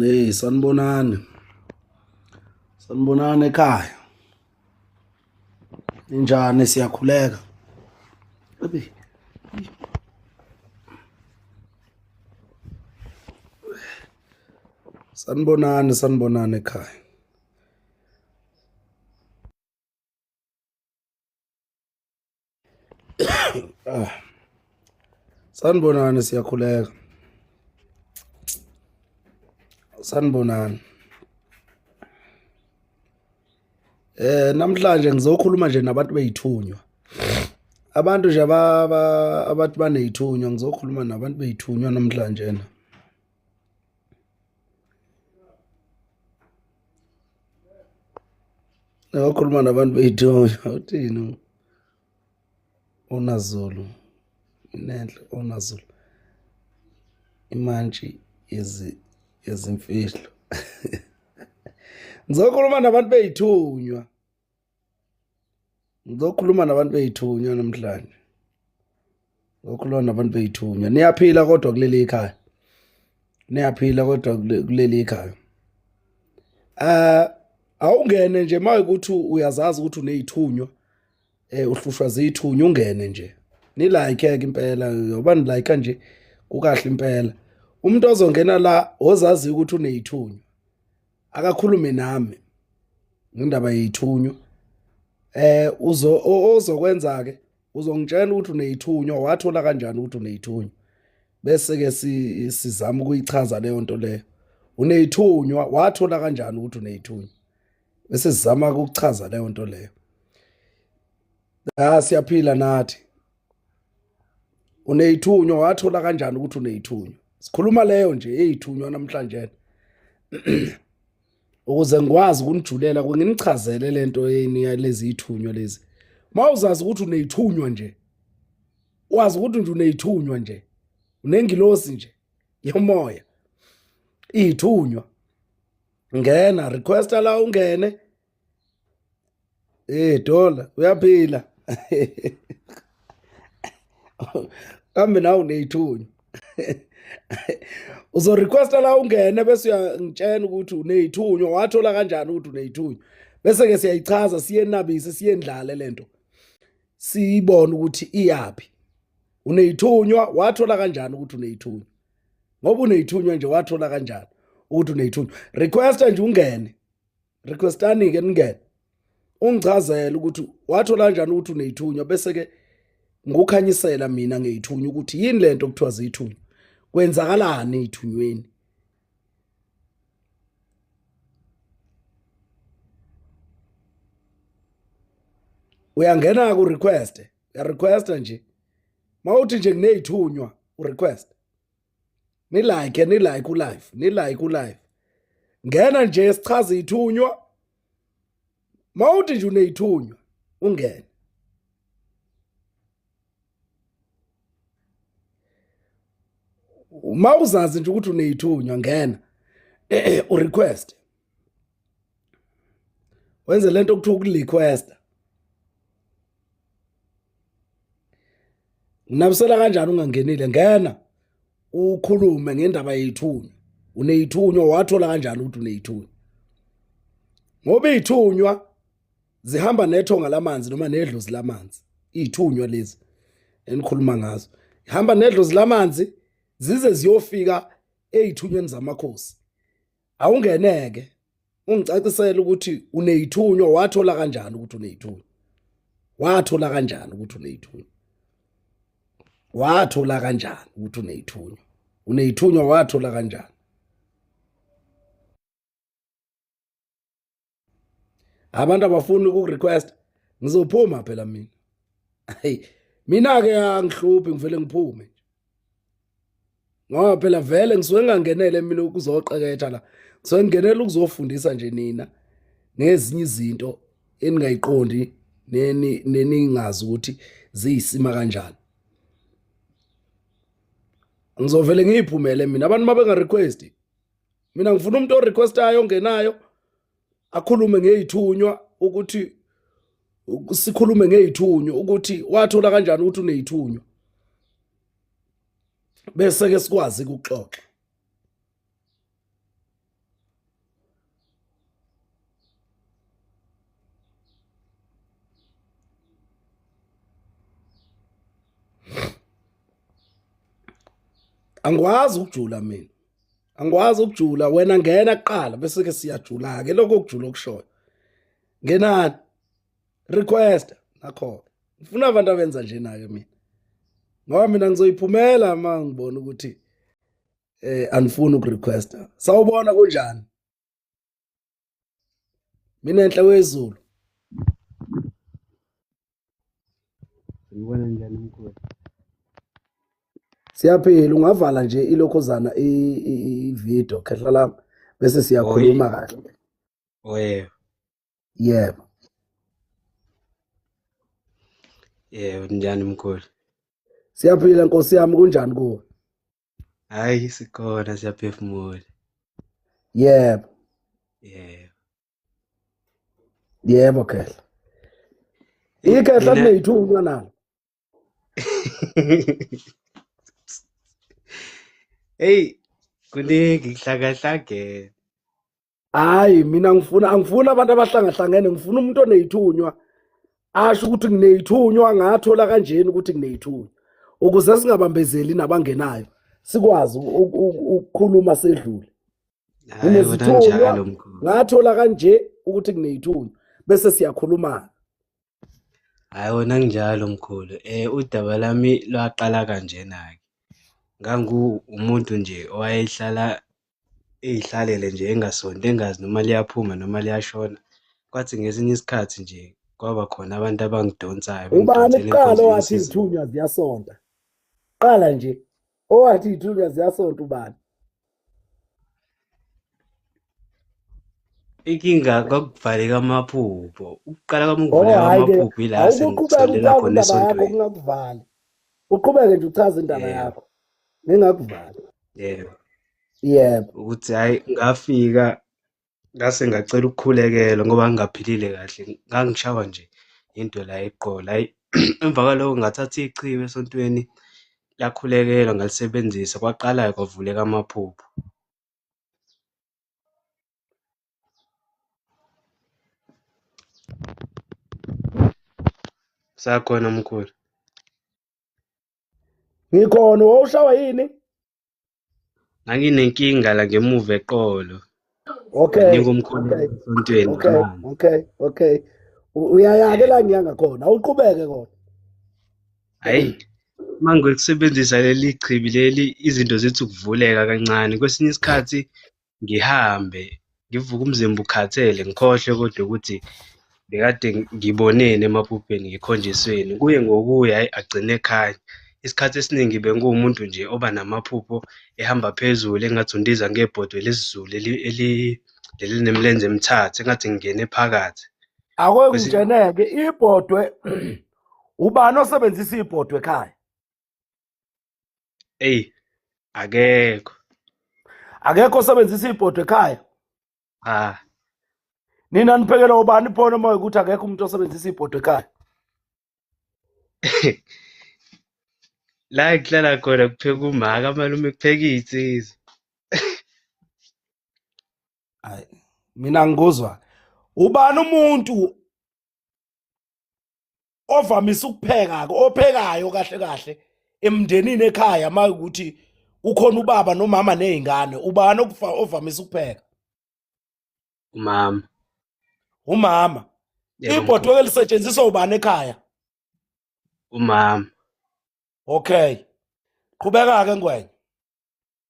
Hey, sanibonani. Sanibonani ekhaya. Ninjani siyakhuleka. Ebe. Sanibonani, sanibonani ekhaya. Ah. Sanibonani siyakhuleka. Sanibonani. Eh namhlanje ngizokhuluma nje nabantu beyithunywa. Abantu nje abathi baneyithunywa ngizokhuluma nabantu beyithunywa namhlanje na. Ngizokhuluma nabantu beyithunywa uthini? Onazulu inenhle onazulu imantshi yezimfihlo. Ngizokhuluma nabantu beyithunywa. Ngizokhuluma nabantu beyithunywa namhlanje. Ngizokhuluma nabantu beyithunywa. Niyaphila kodwa kuleli ikhaya. Niyaphila kodwa kuleli ikhaya. Eh awungene nje mawukuthi uyazazi ukuthi uneyithunywa eh uhlushwa zithunywa ungene nje. Ni like ke impela ngoba ni like nje kukahle impela. Umuntu ozongena la ozazi ukuthi uneyithunywa akakhulume nami ngendaba yeyithunywa eh uzo ozokwenza ke uzongitshela ukuthi uneyithunywa wathola kanjani ukuthi uneyithunywa bese ke sizama ukuyichaza leyo nto leyo uneyithunywa wathola kanjani ukuthi uneyithunywa bese sizama ukuchaza leyo nto leyo ah siyaphila nathi uneyithunywa wathola kanjani ukuthi uneyithunywa sikhuluma leyo nje eyithunywa namhlanje ukuze ngikwazi ukunijulela nginichazele lento yeni yalezi ithunywa lezi mawuzazi ukuthi uneyithunywa nje wazi ukuthi nje uneyithunywa nje unengilosi nje yomoya ithunywa ngena requesta la ungene Eh dola uyaphila. Kambe nawe uneyithunywa. Uzo requesta la ungene bese uyangitshela ukuthi uneyithunywa wathola kanjani ukuthi uneyithunywa. Bese ke siyayichaza siyenabise siyendlale lento. Siyibone ukuthi iyaphi. Uneyithunywa wathola kanjani ukuthi uneyithunywa. Ngoba uneyithunywa nje wathola kanjani ukuthi uneyithunywa. Requesta nje ungene. Requestani ke ningene. Ungichazele ukuthi wathola kanjani ukuthi uneyithunywa bese ke ngukhanyisela mina ngeyithunywa ukuthi yini lento okuthiwa ziyithunywa. Kwenzakalani eyithunyweni? Uyangena ku request, uya request nje. Mawuthi nje ngineyithunywa u request. Ni like ni like u live, ni like u live. Ngena nje sichaze ithunywa. Mawuthi nje uneyithunywa ungene. Uma uzazi nje ukuthi uneyithunywa ngena u request. Wenze lento okuthiwa ukurequesta. Nginabisela kanjani ungangenile ngena ukhulume ngendaba yeyithunywa uneyithunywa wathola kanjani ukuthi uneyithunywa ngoba iy'thunywa zihamba nethonga lamanzi noma nedlozi lamanzi iy'thunywa lezi enikhuluma ngazo ihamba nedlozi lamanzi zize ziyofika ey'thunyweni zamakhosi awungeneke ungicacisele ukuthi uneyithunywa wathola kanjani ukuthi uneyithunywa wathola kanjani ukuthi uneyithunywa wathola kanjani ukuthi uneyithunywa uneyithunywa wathola kanjani abantu abafuni ukurequest ngizophuma phela mina hey mina ke angihluphi ngivele ngiphume nje ngoba phela vele ngisuke ngingangenele mina ukuzoqeketha la ngisuke ngingenela ukuzofundisa nje nina ngezinye izinto eningayiqondi neningazi ukuthi ziyisima kanjani. Ngizovele ngiyiphumele mina abantu mabenga request. Mina ngifuna umuntu orequestayo ongenayo akhulume ngeyithunywa ukuthi sikhulume ngeyithunywa ukuthi wathola kanjani ukuthi uneyithunywa bese ke sikwazi ukuxoxa. Angikwazi ukujula mina, angikwazi ukujula. Wena ngena kuqala bese ke siyajula ke lokho ukujula okushoyo. Ngenani request nakho ngifuna abantu abenza nje na ke mina, ngoba mina ngizoyiphumela uma ngibona ukuthi anifuni ukurequesta. Sawubona, kunjani? Mina enhle wezulu. Ngibona njani mkhulu? Siyaphila. Ungavala nje ilokhozana i-video khehla lami bese siyakhuluma kahle. Oye. Yebo. Yebo, njani mkhulu? Siyaphila nkosi yami, kunjani kuwe? Hayi sikhona, siyaphefumula. Yebo. Yebo. Yebo khehla. Ikhehla lineyithunywa nalo. Hey, kuningi kuhlakahlangene. Hayi mina ngifuna, angifuni abantu abahlangahlangene, ngifuna umuntu oneyithunywa asho ukuthi ngineyithunywa, ngathola kanjeni ukuthi ngineyithunywa, ukuze singabambezeli nabangenayo, sikwazi ukukhuluma sedlule. Nginezithunywa, ngathola kanje ukuthi ngineyithunywa, bese siyakhuluma. Hayi wona kunjalo mkhulu. Udaba lami lwaqala kanjena-ke. Ngangu umuntu nje owayehlala ey'hlalele nje engasonti, engazi noma liyaphuma noma liyashona. Kwathi ngesinye isikhathi nje kwaba khona abantu abangidonsayo, Ubani bengidonsela kuqala enkonzweni owathi yesizulu. izithunywa ziyasonta? Qala nje, owathi izithunywa ziyasonta ubani? Inkinga kwakuvaleka amaphupho. Ukuqala kwami Oh ukuvuleka hhayi ke, kwamaphupho ila awukuqhubeka sengisondela uchaze khona indaba yakho esontweni. ngingakuvali. Uqhubeke nje uchaze indaba Yebo. yakho. Ngingakuvali. Yebo. Yebo. Ukuthi hhayi ngafika ngase ngacela ukukhulekelwa ngoba ngingaphilile kahle. Ngangishawa nje into la eqolo. Hhayi emva kwaloko ngathatha ichiwe esontweni lakhulekelwa ngalisebenzisa kwaqala-ke kwavuleka amaphupho. Sakhona mkhulu. Ngikhona, wawushawa yini? Nganginenkinga la ngemuva eqolo. Okay. Nganika umkhulu Okay. esontweni Okay. ngamanzi. Okay. Okay. Uyayake la ngiya ngakhona. Awuqhubeke kona. Hayi mangilisebenzisa leli chibi leli izinto zithi ukuvuleka kancane. Kwesinye isikhathi ngihambe ngivuke umzimba ukhathele ngikhohlwe kodwa ukuthi bekade ngiboneni emaphupheni ngikhonjisweni. Kuye ngokuya hhayi agcine ekhanya. Isikhathi esiningi benguwumuntu nje oba namaphupho ehamba phezulu engathi undiza ngebhodwe lesiZulu leli nemilenze emithathu engathi ngingene phakathi. Ake ngitsheneke ibhodwe, ubani osebenzisa ibhodwe ekhaya? Eyi, akekho. Akekho osebenzisa ibhodwe ekhaya? Cha. Nina niphekela ubani phona uma ukuthi akekho umuntu osebenzisa ibhodwe ekhaya? La ekuhlala khona kupheka umaka, malume kupheka iy'nsizwa. Hayi, mina ngikuzwa. Ubani umuntu ovamise ukupheka ophekayo kahle kahle emndenini ekhaya uma ukuthi ukhona ubaba nomama nezingane, ubani ovamise ukupheka? Umama. Umama. Yebo, Ibhodwe mkhulu. lisetshenziswa ubani ekhaya? Umama. Okay. Qhubeka ke Ngwenya.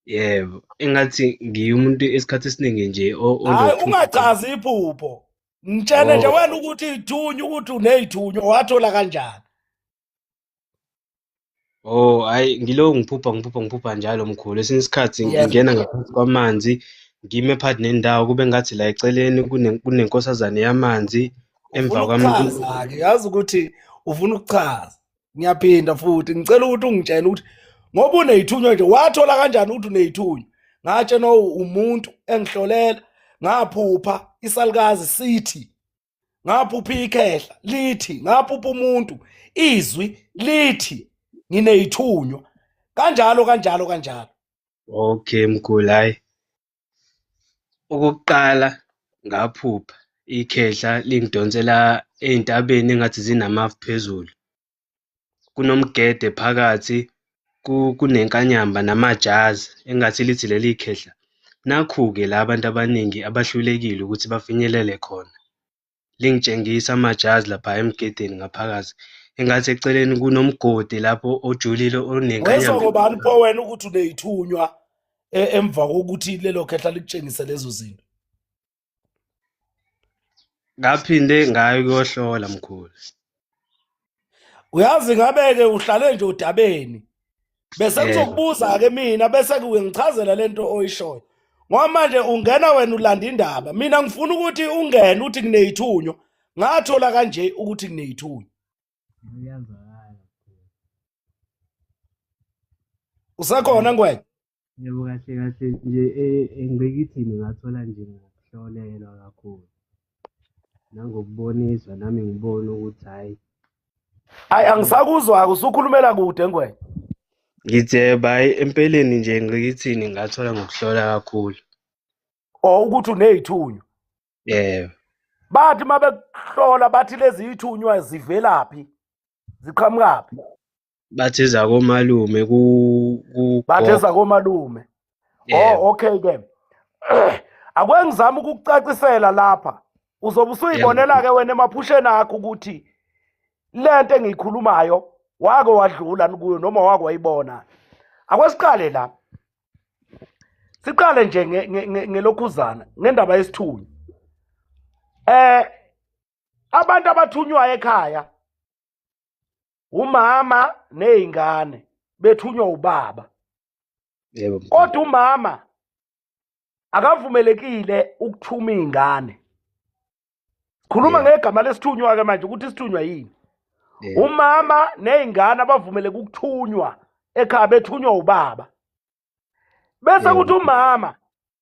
Yebo, engathi ngiwumuntu isikhathi esiningi nje Hayi, onophupho. ungachazi iphupho. Ngitshene nje Oh. wena ukuthi ithunywa, ukuthi uneyithunywa wathola kanjani? Oh, hayi ngiloku ngiphupha ngiphupha ngiphupha njalo mkhulu. Esinye isikhathi Yebo. ngingena ngaphansi kwamanzi, ngime phakathi nendawo kube ngathi la eceleni kunenkosazane yamanzi. Emva Ufuna kwami ukuchaza-ke, yazi ukuthi ufuna ukuchaza. Ngiyaphinda futhi ngicela ukuthi ungitshele ukuthi ngoba uneyithunywa nje wathola kanjani ukuthi uneyithunywa? Ngatshenwa umuntu engihlolela, ngaphupha isalukazi sithi, ngaphupha ikhehla lithi, ngaphupha umuntu izwi lithi ngineyithunywa. Kanjalo kanjalo kanjalo. Okay mkhulu, hhayi. Okokuqala ngaphupha ikhehla lingidonsela ey'ntabeni engathi zinamafu phezulu. Kunomgede phakathi, kunenkanyamba namajazi engathi lithi leli khehla, nakhu-ke la abantu abaningi abahlulekile ukuthi bafinyelele khona. Lingitshengisa amajazi lapha emgedeni ngaphakathi. Engathi eceleni kunomgodi lapho ojulile Wezwa onenkanyamba. ngobani pho wena ukuthi uneyithunywa emva kokuthi lelo khehla likutshengise lezo zinto? Ngaphinde ngayo kuyohlola mkhulu. Uyazi ngabe-ke uhlale nje odabeni bese ngizokubuza-ke mina bese kuke ngichazela lento oyishoyo ngoba manje ungena wena ulanda indaba mina ngifuna ukuthi ungene uthi ngineyithunywa ngathola kanje ukuthi ngineyithunywa. Usekhona Ngwenya? Yebo, kahle kahle nje engqikithini ngathola nje ngokuhlolelwa kakhulu nangokuboniswa nami ngibone ukuthi hhayi. Hayi angisakuzwa-ke usukhulumela kude Ngwenya. Ngithi yebo hhayi empeleni nje engqikithini ngathola ngokuhlola kakhulu. Or ukuthi uney'thunywa. Yebo. Bathi uma bekuhlola bathi lezi y'thunywa zivelaphi? Ziqhamukaphi? Bathi ezakomalume ku Bathi gogo. ezakomalume. Yebo. Oh okay ke. Ake ngizame ukukucacisela lapha. Uzobe usuyibonela ke wena emaphusheni akho ukuthi lento engiyikhulumayo wake wadlula kuyo noma wake wayibona. Ake siqale la. Siqale nje ngelokhuzana ngendaba yesithunywa. Abantu abathunywayo ekhaya umama nezingane bethunywa ubaba. Yebo. Kodwa umama akavumelekile ukuthuma izingane. Khuluma ngegama lesithunywa ke manje ukuthi isithunywa yini. Umama nezingane abavumeleke ukuthunywa ekhaya bethunywa ubaba. Bese kuthi umama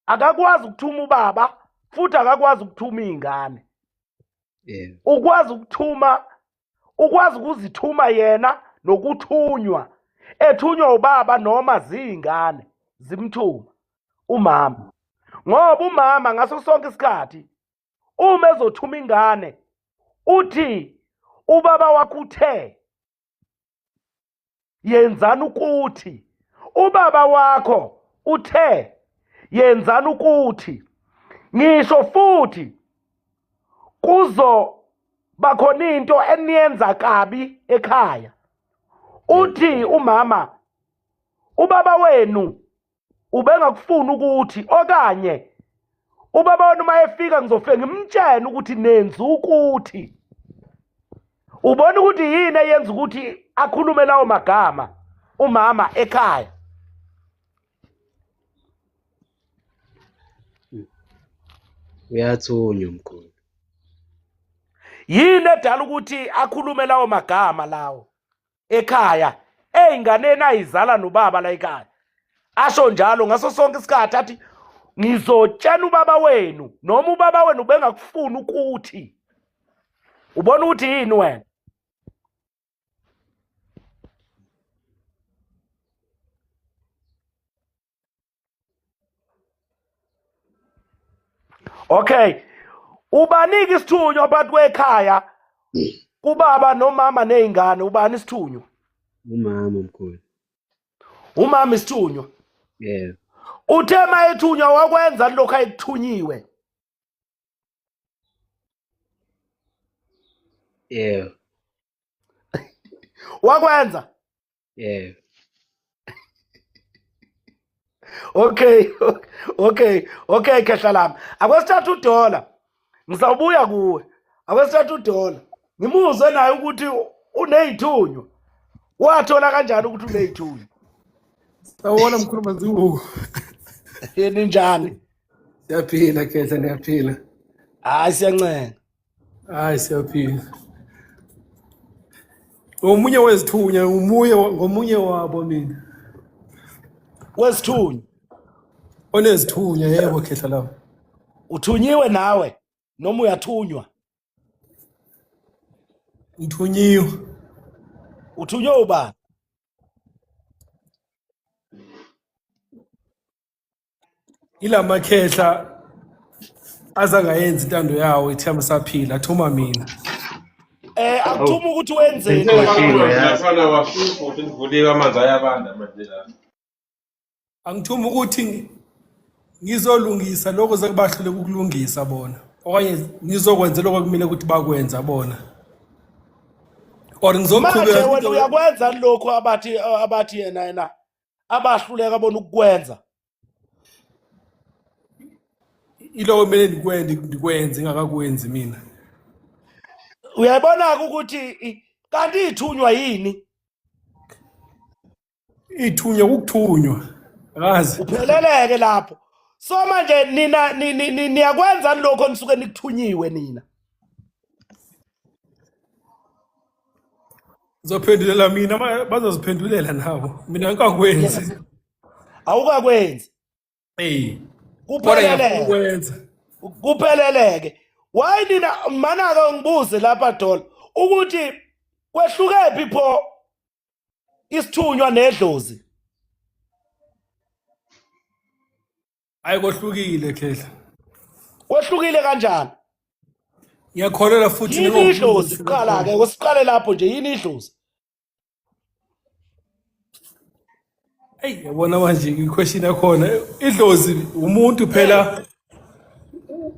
akakwazi ukuthuma ubaba futhi akakwazi ukuthuma izingane. Ukwazi ukuthuma, ukwazi ukuzithuma yena nokuthunywa, ethunywa ubaba noma zingane zimthuma umama. Ngoba umama ngaso sonke isikhathi uma ezothuma ingane uthi ubaba wakho uthe yenzani ukuthi, ubaba wakho uthe yenzani ukuthi, ngisho futhi kuzoba khona into eniyenza kabi ekhaya. Uthi umama ubaba wenu ubengakufuni ukuthi, okanye ubaba wenu uma efika ngizofike ngimtshene ukuthi nenza ukuthi. Ubona ukuthi yini eyenza ukuthi akhulume lawo magama umama ekhaya? Uyathunywa mkhulu. Yini edala ukuthi akhulume lawo magama lawo ekhaya ey'nganeni ayizala nobaba la ekhaya? Asho njalo ngaso sonke isikhathi athi ngizotshela ubaba wenu noma ubaba wenu ubengakufuni ukuthi. Ubona ukuthi yini wena? Okay. Ubanike isithunywa phakathi kwekhaya kubaba nomama nezingane, ubani isithunywa? Umama mkhulu. Umama isithunywa. Yebo. Uthe mayethunywa wakwenza lokho ayekuthunyiwe. Yebo. Wakwenza? Yebo. Okay, okay, okay khehla lami. Akwesithatha udola. Ngisawubuya kuwe. Akwesithatha udola. Ngimuzwe naye ukuthi uneyithunywa. Wathola kanjani ukuthi uneyithunywa? Sawubona mkhulu Mazibuko. Yini njani? Siyaphila khehla, niyaphila. Hayi siyancenga. Hayi siyaphila. Ngomunye wezithunywa, ngomunye ngomunye wabo mina. Wezithunywa. Onezithunywa yebo khehla lami. Uthunyiwe nawe noma uyathunywa? Ngithunyiwe. Uthunywe ubani? Ilamakhehla azangayenzi intando yawo ithemba saphila thuma mina. Akuthuma ukuthi wenzeni. Ngikhohliwe yazi. Laphana wahlupha uthi nivuliwe amanzi ayabanda manje la. Angithuma ukuthi ngizolungisa lokho sekubahlule ukulungisa bona okanye ngizokwenza lokho kumele ukuthi bakwenza bona or Manje ngizoqhubeka wena uyakwenza lokhu abathi yena abahluleka bona ukukwenza. Iloko kumele ndikwenze ndikwenze ngingakakwenzi mina. Uyayibona ukuthi kanti ithunywa yini? Ithunywa ukuthunywa. Akazi. Upheleleke lapho. So manje nina niyakwenza lokho nisuke nikuthunyiwe nina. Ngizophendulela mina bazoziphendulela nabo. Mina ngikakwenzi. Awukakwenzi. Eh. Kupheleleke. Kupheleleke. Why nina mana ke ngibuze lapha Dola ukuthi kwehlukephi pho isithunywa nedlozi? Hayi kohlukile khehla. Kwehlukile kanjani? Ngiyakholelwa futhi yini idlozi kuqala ke usiqale lapho nje yini idlozi? Ey yabona manje i-question yakhona idlozi umuntu phela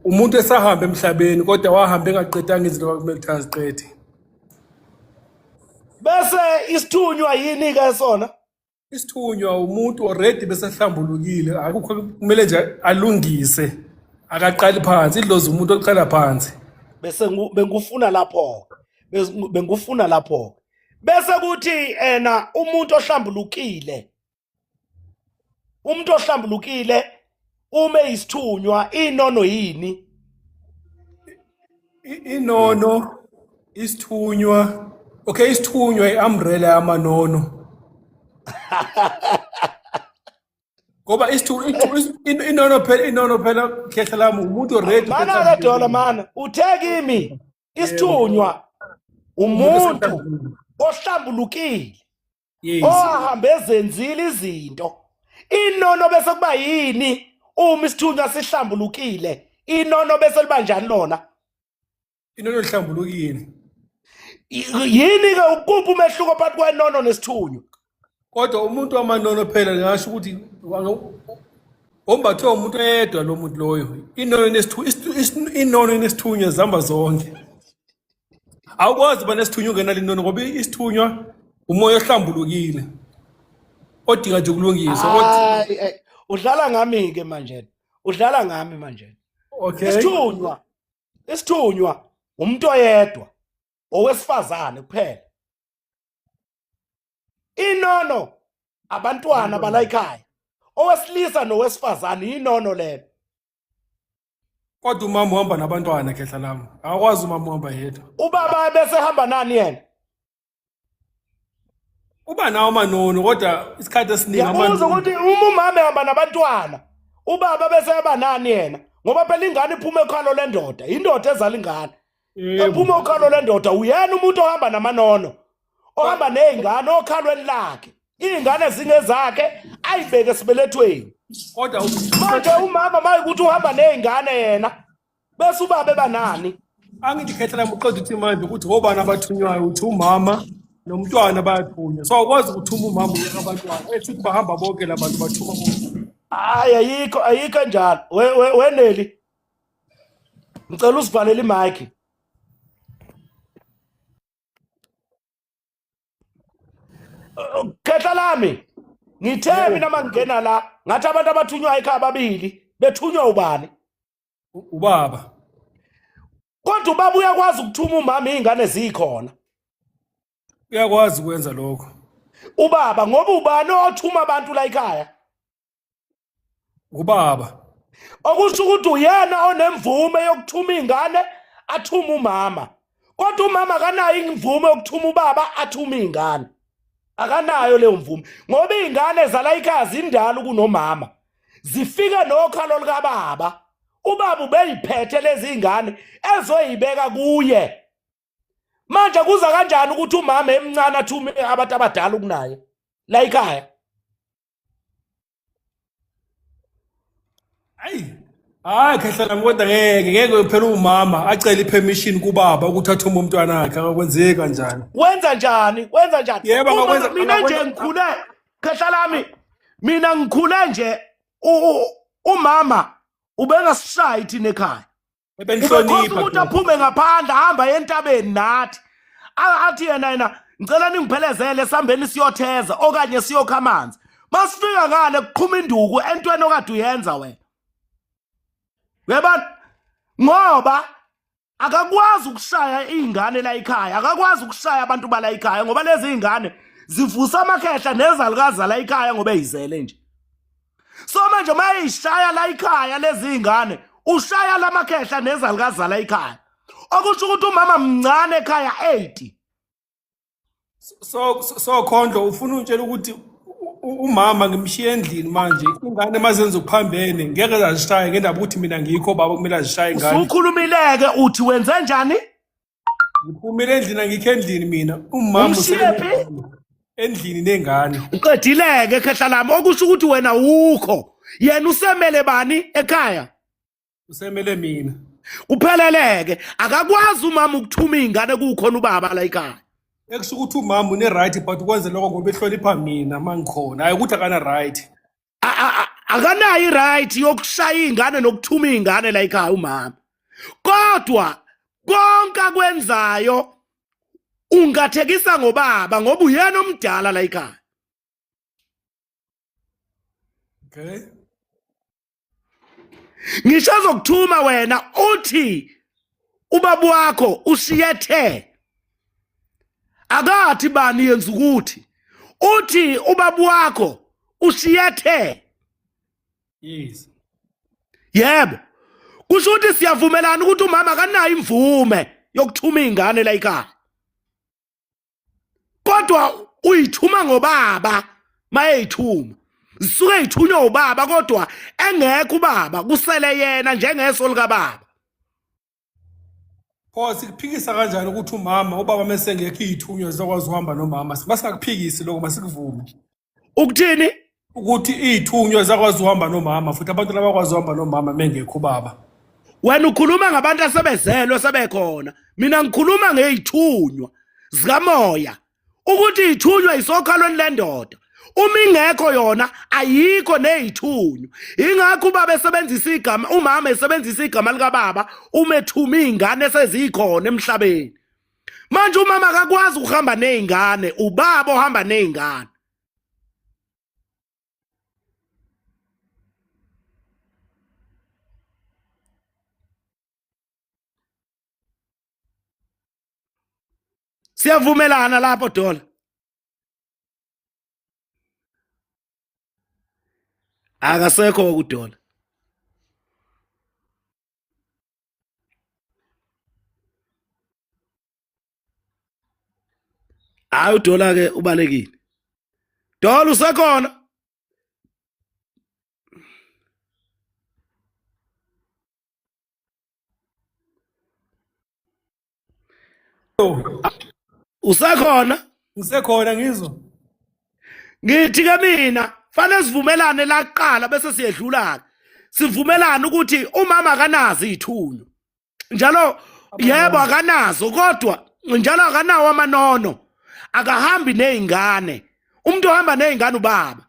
umuntu esahamba emhlabeni kodwa wahamba engaqedanga izinto kwakumele ukuthi aziqede. Bese isithunywa yini ke sona? Isithunywa umuntu already besehlambulukile akukho kumele nje alungise akaqali phansi idlozi umuntu oqala phansi. Bese bengufuna lapho bengufuna lapho bese kuthi ena umuntu ohlambulukile umuntu ohlambulukile ume isithunywa inono yini? Inono isithunywa okay isithunywa iumbrella yamanono ngoba inono phela inono phela khehla lami umuntu already mana ke Dola mana uthe kimi isithunywa umuntu ohlambulukile ohambe ezenzile izinto inono bese kuba yini uma isithunywa sihlambulukile inono bese liba njani lona? Inono lihlambulukile. Yini ke ukuphi umehluko phakathi kwenono nesithunywa? Kodwa umuntu wamanono phela ngingasho ukuthi ombathwe umuntu oyedwa lo muntu loyo inono nesithunywa inono nesithunywa zihamba zonke. Awukwazi uba nesithunywa ungenalo inono ngoba isithunywa umoya ohlambulukile odinga nje ukulungiswa. Udlala ngami ke manje. Udlala ngami manje. Okay. Isithunywa isithunywa umuntu oyedwa owesifazane kuphela. Inono abantwana bala ekhaya. Owesilisa nowesifazane inono lelo. Kodwa umama uhamba nabantwana khehla lami. Akwazi umama uhamba yedwa. Ubaba bese hamba nani yena? Uba nawo amanono kodwa isikhathi esiningi Ngiyabuza ukuthi uma umama ehamba nabantwana ubaba bese eba nani yena? Ngoba phela ingane iphuma ekhalo lendoda, indoda ezala ingane. Ephuma ukhalo lendoda uyena umuntu ohamba namanono. Ohamba nezingane okhalweni lakhe. Izingane zingezakhe ayibeke esibelethweni. Kodwa manje umama mayikuthi uhamba nezingane yena bese ubaba ebanani? Angithi khehla lami uqeda uthi manje ukuthi obani abathunywayo uthi umama nomntwana bayathunywa. So awukwazi ukuthuma umama uyeka abantwana. Ethi ukuthi bahamba bonke labantu bathuma bonke. Hayi ayikho ayikho enjalo. Weneli. Ngicela usivalele imic. Khehla lami ngithe mina mangena la ngathi abantu abathunywa ekhaya ababili bethunywa ubani? Ubaba. Kodwa ubaba uyakwazi ukuthuma umama izingane zikhona. Uyakwazi ukwenza lokho. Ubaba ngoba ubani othuma abantu la ekhaya? Ubaba. Okusho ukuthi uyena onemvume yokuthuma ingane athume umama kodwa umama akanayo imvume yokuthuma ubaba athume iy'ngane akanayo leyo mvume ngoba iy'ngane zala ikhaya zindala kunomama zifike nokhalo likababa ubaba ubeyiphethe lezi ngane ezoyibeka kuye manje kuza kanjani ukuthi umama emncane athume abantu abadala ukunaye la ekhaya? Ayi, hayi khehla lami kodwa ngeke ngeke phela umama acele ipermission kubaba ukuthi athume umntwana wakhe akakwenzeki kanjani. Wenza njani? Wenza njani? Yebo, Uma angakwenza mina nje angakwenza ngikhule khehla lami mina ngikhule nje umama ubengasishayi thina ekhaya. Ubekhosa ebenhlonipha ukuthi khehla. aphume ngaphandle ahamba entabeni nathi. Athi yena yena ngicela ningiphelezele sambeni siyotheza okanye siyokha amanzi. Masifika ngale kuqhuma induku entweni okade uyenza wena. Uyabona? Ngoba akakwazi ukushaya izingane la ekhaya, akakwazi ukushaya abantu bala ekhaya ngoba lezi zingane zivusa amakhehla nezalukazi la ekhaya ngoba eyizele nje. So manje mayishaya la ekhaya lezi zingane, ushaya lamakhehla nezalukazi la ekhaya. Okusho ukuthi umama mncane ekhaya 80. So Khondlo ufuna untshela ukuthi umama ngimshiye endlini manje ingane mazenza ukuphambene ngeke azishaye ngendaba ukuthi mina ngikho baba kumele azishaye ingane. Usukhulumileke uthi wenze njani? Ngiphumile endlini angikho endlini mina umama Umshiye phi? endlini nengane. Uqedileke khehla lami okusho ukuthi wena ukho. Yena usemele bani ekhaya? Usemele mina. Kupheleleke akakwazi umama ukuthuma izingane kukhona ubaba la ekhaya. Ekusho ukuthi umama une right but ukwenza lokho ngoba ehlonipha mina mangikhona hayi ukuthi akana right. Akanayo i-right yokushaya izingane nokuthuma izingane la ekhaya umama. Kodwa konke akwenzayo ungathekisa ngobaba ngoba uyena omdala la ekhaya. Okay. Ngisho ezokuthuma wena uthi ubaba wakho usiyethe akathi bani yenza ukuthi uthi ubaba wakho usiyethe. Yes. Yebo. Kusho ukuthi siyavumelana ukuthi umama akanayo imvume yokuthuma izingane la ekhaya. Kodwa uyithuma ngobaba mayeyithuma. Zisuke ithunywa ubaba kodwa engekho ubaba kusele yena njengeso likababa. Pho sikuphikisa kanjani ukuthi umama ubaba mesengekho izithunywa zizokwazi ukuhamba nomama? Masingakuphikisi lokho masikuvume. Ukuthini? Ukuthi izithunywa zakwazi ukuhamba nomama futhi abantu labakwazi ukuhamba nomama mengekho ubaba. Wena ukhuluma ngabantu asebezelwe sebekhona. Mina ngikhuluma ngezithunywa zikamoya. Ukuthi ithunywa isokhalweni lendoda. Uma ingekho yona ayikho nezithunywa. Ingakho ubaba esebenzisa igama, umama esebenzisa igama likababa uma ethuma izingane esezikhona emhlabeni. Manje umama akakwazi ukuhamba nezingane, ubaba ohamba nezingane. Siyavumelana lapho Dola. Akasekho ukudola. Hayi uDola ke ubalekile. Dola usekhona. Usekhona? Ngisekhona ngizwa. Ngithi ke mina fanele sivumelane la kuqala bese siyedlula ke. Sivumelane ukuthi umama akanazo izithunywa. Njalo yebo akanazo kodwa njalo akanawo amanono. Akahambi nezingane. Umuntu ohamba nezingane ubaba.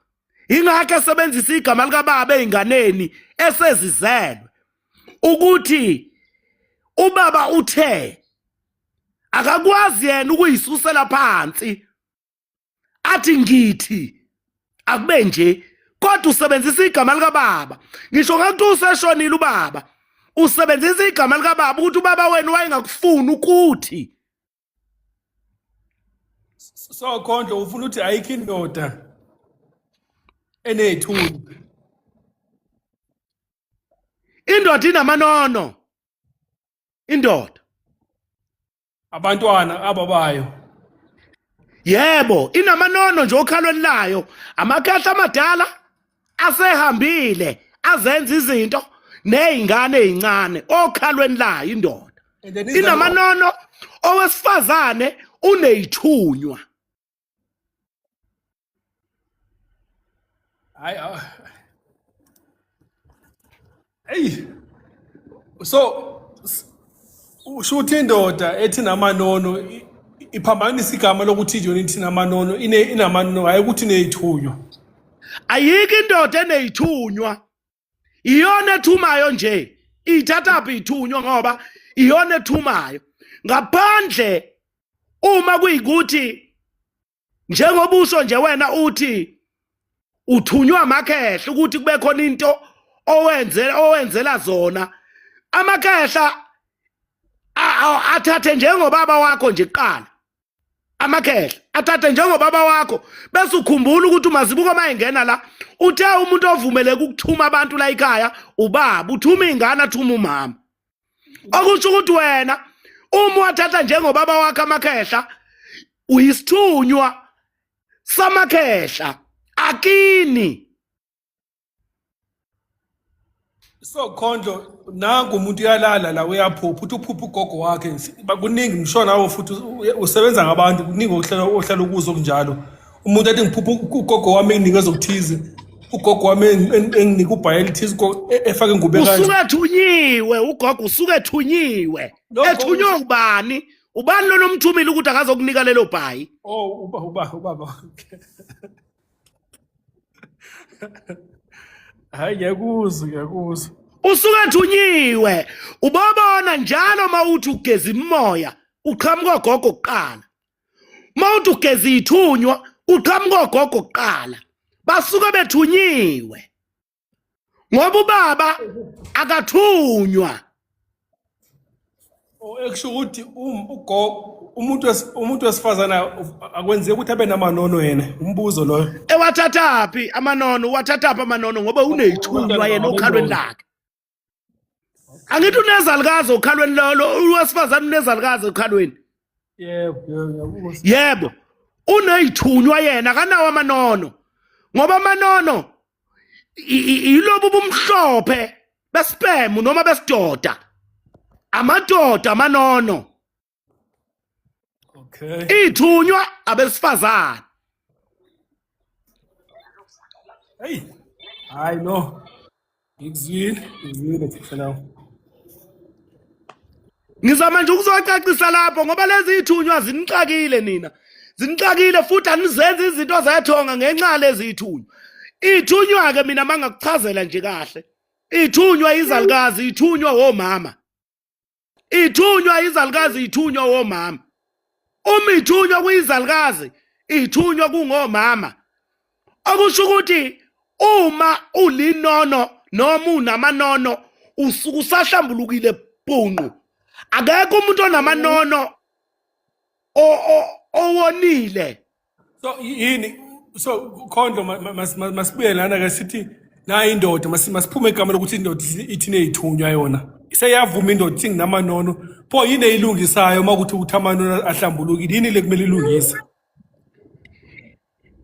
Ingakho esebenzisa igama likababa ezinganeni esezizelwe. Ukuthi ubaba uthe akakwazi yena ukuyisusela phansi athi ngithi akube nje kodwa usebenzisa igama likababa ngisho ngakuthi useshonile ubaba usebenzisa igama likababa ukuthi ubaba wenu wayengakufuni ukuthi So Khondlo ufuna ukuthi ayikho indoda enethuni. Indoda inamanono. Indoda. Abantwana ababayo. Yebo, inamanono nje okhalweni layo. Amakhehla amadala asehambile azenza izinto nezingane ezincane okhalweni layo indoda. Inamanono owesifazane uneyithunywa. Hayi ah. Hey. So usho ukuthi indoda ethi namanono iphambanisa igama lokuthi yona ithi namanono ine inamanono hayi ukuthi ineyithunywa. Ayikho indoda eneyithunywa. Iyona ethumayo nje. Ithatha phi ithunywa ngoba iyona ethumayo. Ngaphandle uma kuyikuthi njengoba usho nje wena uthi uthunywa amakhehla ukuthi kube khona into owenzela owenzela zona amakhehla athathe njengobaba wakho nje kuqala amakhehla athathe njengobaba wakho bese ukhumbula ukuthi umazibuko uma engena la uthe umuntu ovumeleke ukuthuma abantu la ekhaya ubaba uthuma ingane athuma umama okusho ukuthi wena uma wathatha njengobaba wakho amakhehla uyisithunywa samakhehla akini. So Khondlo nangu umuntu uyalala la uyaphupha uthi uphupha ugogo wakhe kuningi ngisho nawe futhi usebenza ngabantu kuningi ohlala ohlala ukuzo kunjalo umuntu athi ngiphupha ugogo wami enginikeza okuthize ugogo wami enginika ubhayi elithize efake ingubo kanje usuke ethunyiwe ugogo usuke ethunyiwe ethunywe ubani ubani lona omthumile ukuthi akazokunika lelo bhayi oh uba uba ubaba hayi ngiyakuzwa ngiyakuzwa usuke ethunyiwe ubabona njalo uma uthi ugeza imoya uqhamuka gogo kuqala uma uthi ugeza ithunywa uqhamuka gogo kuqala basuke bethunyiwe ngoba ubaba akathunywa. Oh, ekusho ukuthi um, ugogo umuntu umuntu wesifazana akwenzeki ukuthi abe namanono yena umbuzo loyo. Ewathathaphi amanono uwathathaphi amanono ngoba uneyithunywa yena okhalweni lakhe. Angithi unezalukazi okhalweni lolo owesifazane unezalukazi okhalweni. Yebo, yebo, yebo. Uneyithunywa yena akanawo amanono ngoba amanono yilobu bumhlophe besipemu noma besidoda amadoda amanono okay ithunywa abesifazane hey hayi no ngikuzwile ngikuzwile thisha lawo ngizama nje ukuzocacisa lapho ngoba lezi ithunywa zinixakile nina zinixakile futhi anizenzi izinto zethonga ngenxa lezi ithunywa ithunywa ke mina mangakuchazela nje kahle ithunywa izalukazi ithunywa womama ithunywa izalukazi ithunywa womama uma ithunywa kuyizalukazi ithunywa kungomama okusho ukuthi uma ulinono noma unamanono usuke usahlambulukile bhunqu akekho umuntu onamanono owonile so yini so khondlo masibuye lana ke sithi nayi indoda masiphume igama lokuthi indoda ithi neyithunywa yona seyavuma indoda ithi nginamanono pho yini eyilungisayo uma kuthi ukuthi amanono ahlambulukile yini le kumele ilungise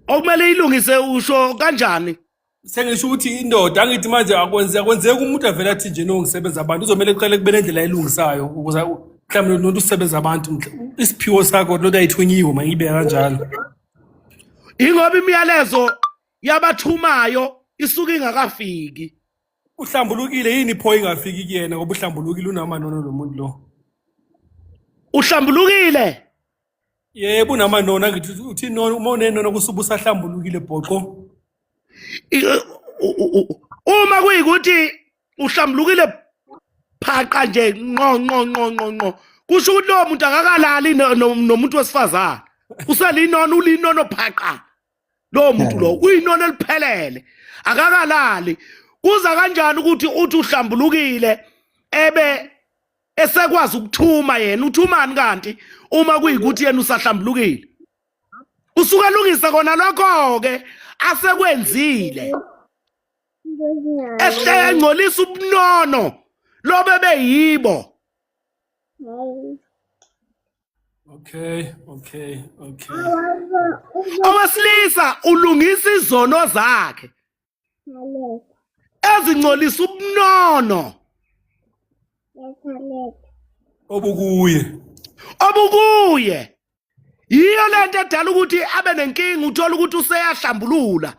okumele ilungise usho kanjani Sengisho ukuthi indoda angithi manje akwenze akwenzeki umuntu avele athi nje no ngisebenza abantu uzomele kuqale kube nendlela ayilungisayo ukuze mhlawumbe nomuntu usebenza abantu isiphiwo sakho lento ayithunyiwe uma ngibeka kanjalo. Ingoba imiyalezo yabathumayo isuke ingakafiki. Uhlambulukile yini pho ingafiki kuyena ngoba uhlambulukile unamanono lo muntu lo. Uhlambulukile. Yebo unamanono angithi uthi nono uma unenono kusuke usahlambulukile bhoqo. Uma kuyikuthi uhlambulukile phaqa nje nqo nqo nqo nqo nqo kusho ukuthi lowo muntu akakalali nomuntu wesifazane uselinono ulinono phaqa lowo muntu lowo uyinono eliphelele akakalali kuza kanjani ukuthi uthi uhlambulukile ebe esekwazi ukuthuma yena uthumani kanti uma kuyikuthi yena usahlambulukile usuke alungise kona lokho-ke asekwenzile ehle engcolisa ubunono lobe beyibo. Okay, okay, okay. Owesilisa ulungisa izono zakhe ezingcolisa ubunono obukuye. Obukuye. Yiyo lento edala ukuthi abe nenkinga, uthola ukuthi useyahlambulula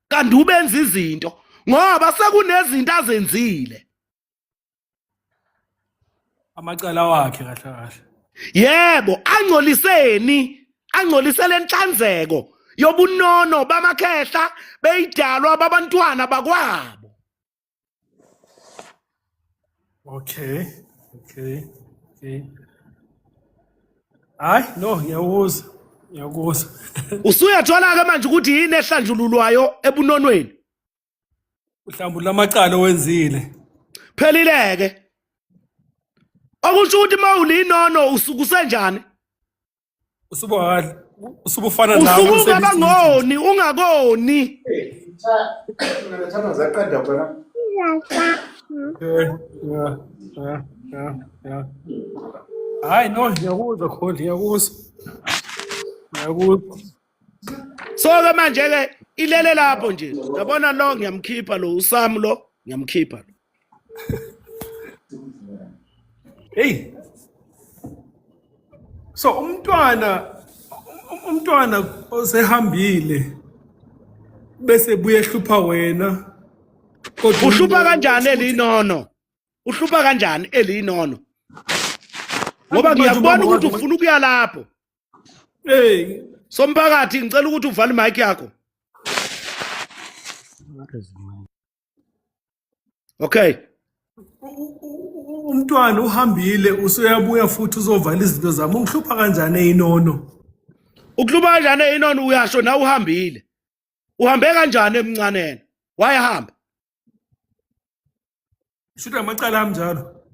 kanti ubenza izinto ngoba sekunezinto azenzile. Amacala wakhe kahle kahle. Yebo, angcoliseni, angcolise lenhlanzeko yobunono bamakhehla beyidalwa babantwana bakwabo. Okay, okay, okay. Hayi no, ngiyakuzwa. Ngiyakuzwa. Usuyathola ke manje ukuthi yini ehlanjululwayo ebunonweni. Uhlambulula amacala owenzile. Phelile ke. Okusho ukuthi mawulinono usuke usenjani? Usuba kahle. Usubufana nawe. Usuke ungabangoni, ungakoni. Okay. Yeah, yeah, yeah, yeah. Hayi no, ngiyakuzwa khona, ngiyakuzwa. Ngiyakuzwa. So ke manje ke ilele lapho nje. Yabona lo ngiyamkhipha lo uSam lo ngiyamkhipha lo. Hey. So umntwana osehambile bese buye ehlupha wena. Kodwa Uhlupha kanjani elinono? Uhlupha kanjani elinono? Ngoba ngiyakubona ukuthi ufuna ukuya lapho. Hey, Somphakathi ngicela ukuthi uvale imic yakho. Okay. Umntwana uhambile usuyabuya futhi uzovala izinto zami. Ungihlupha kanjani eyinono? Ukuhlupha kanjani eyinono uyasho na uhambile. Uhambe kanjani emncaneni? Wayehamba. Shuthi amacala ami njalo.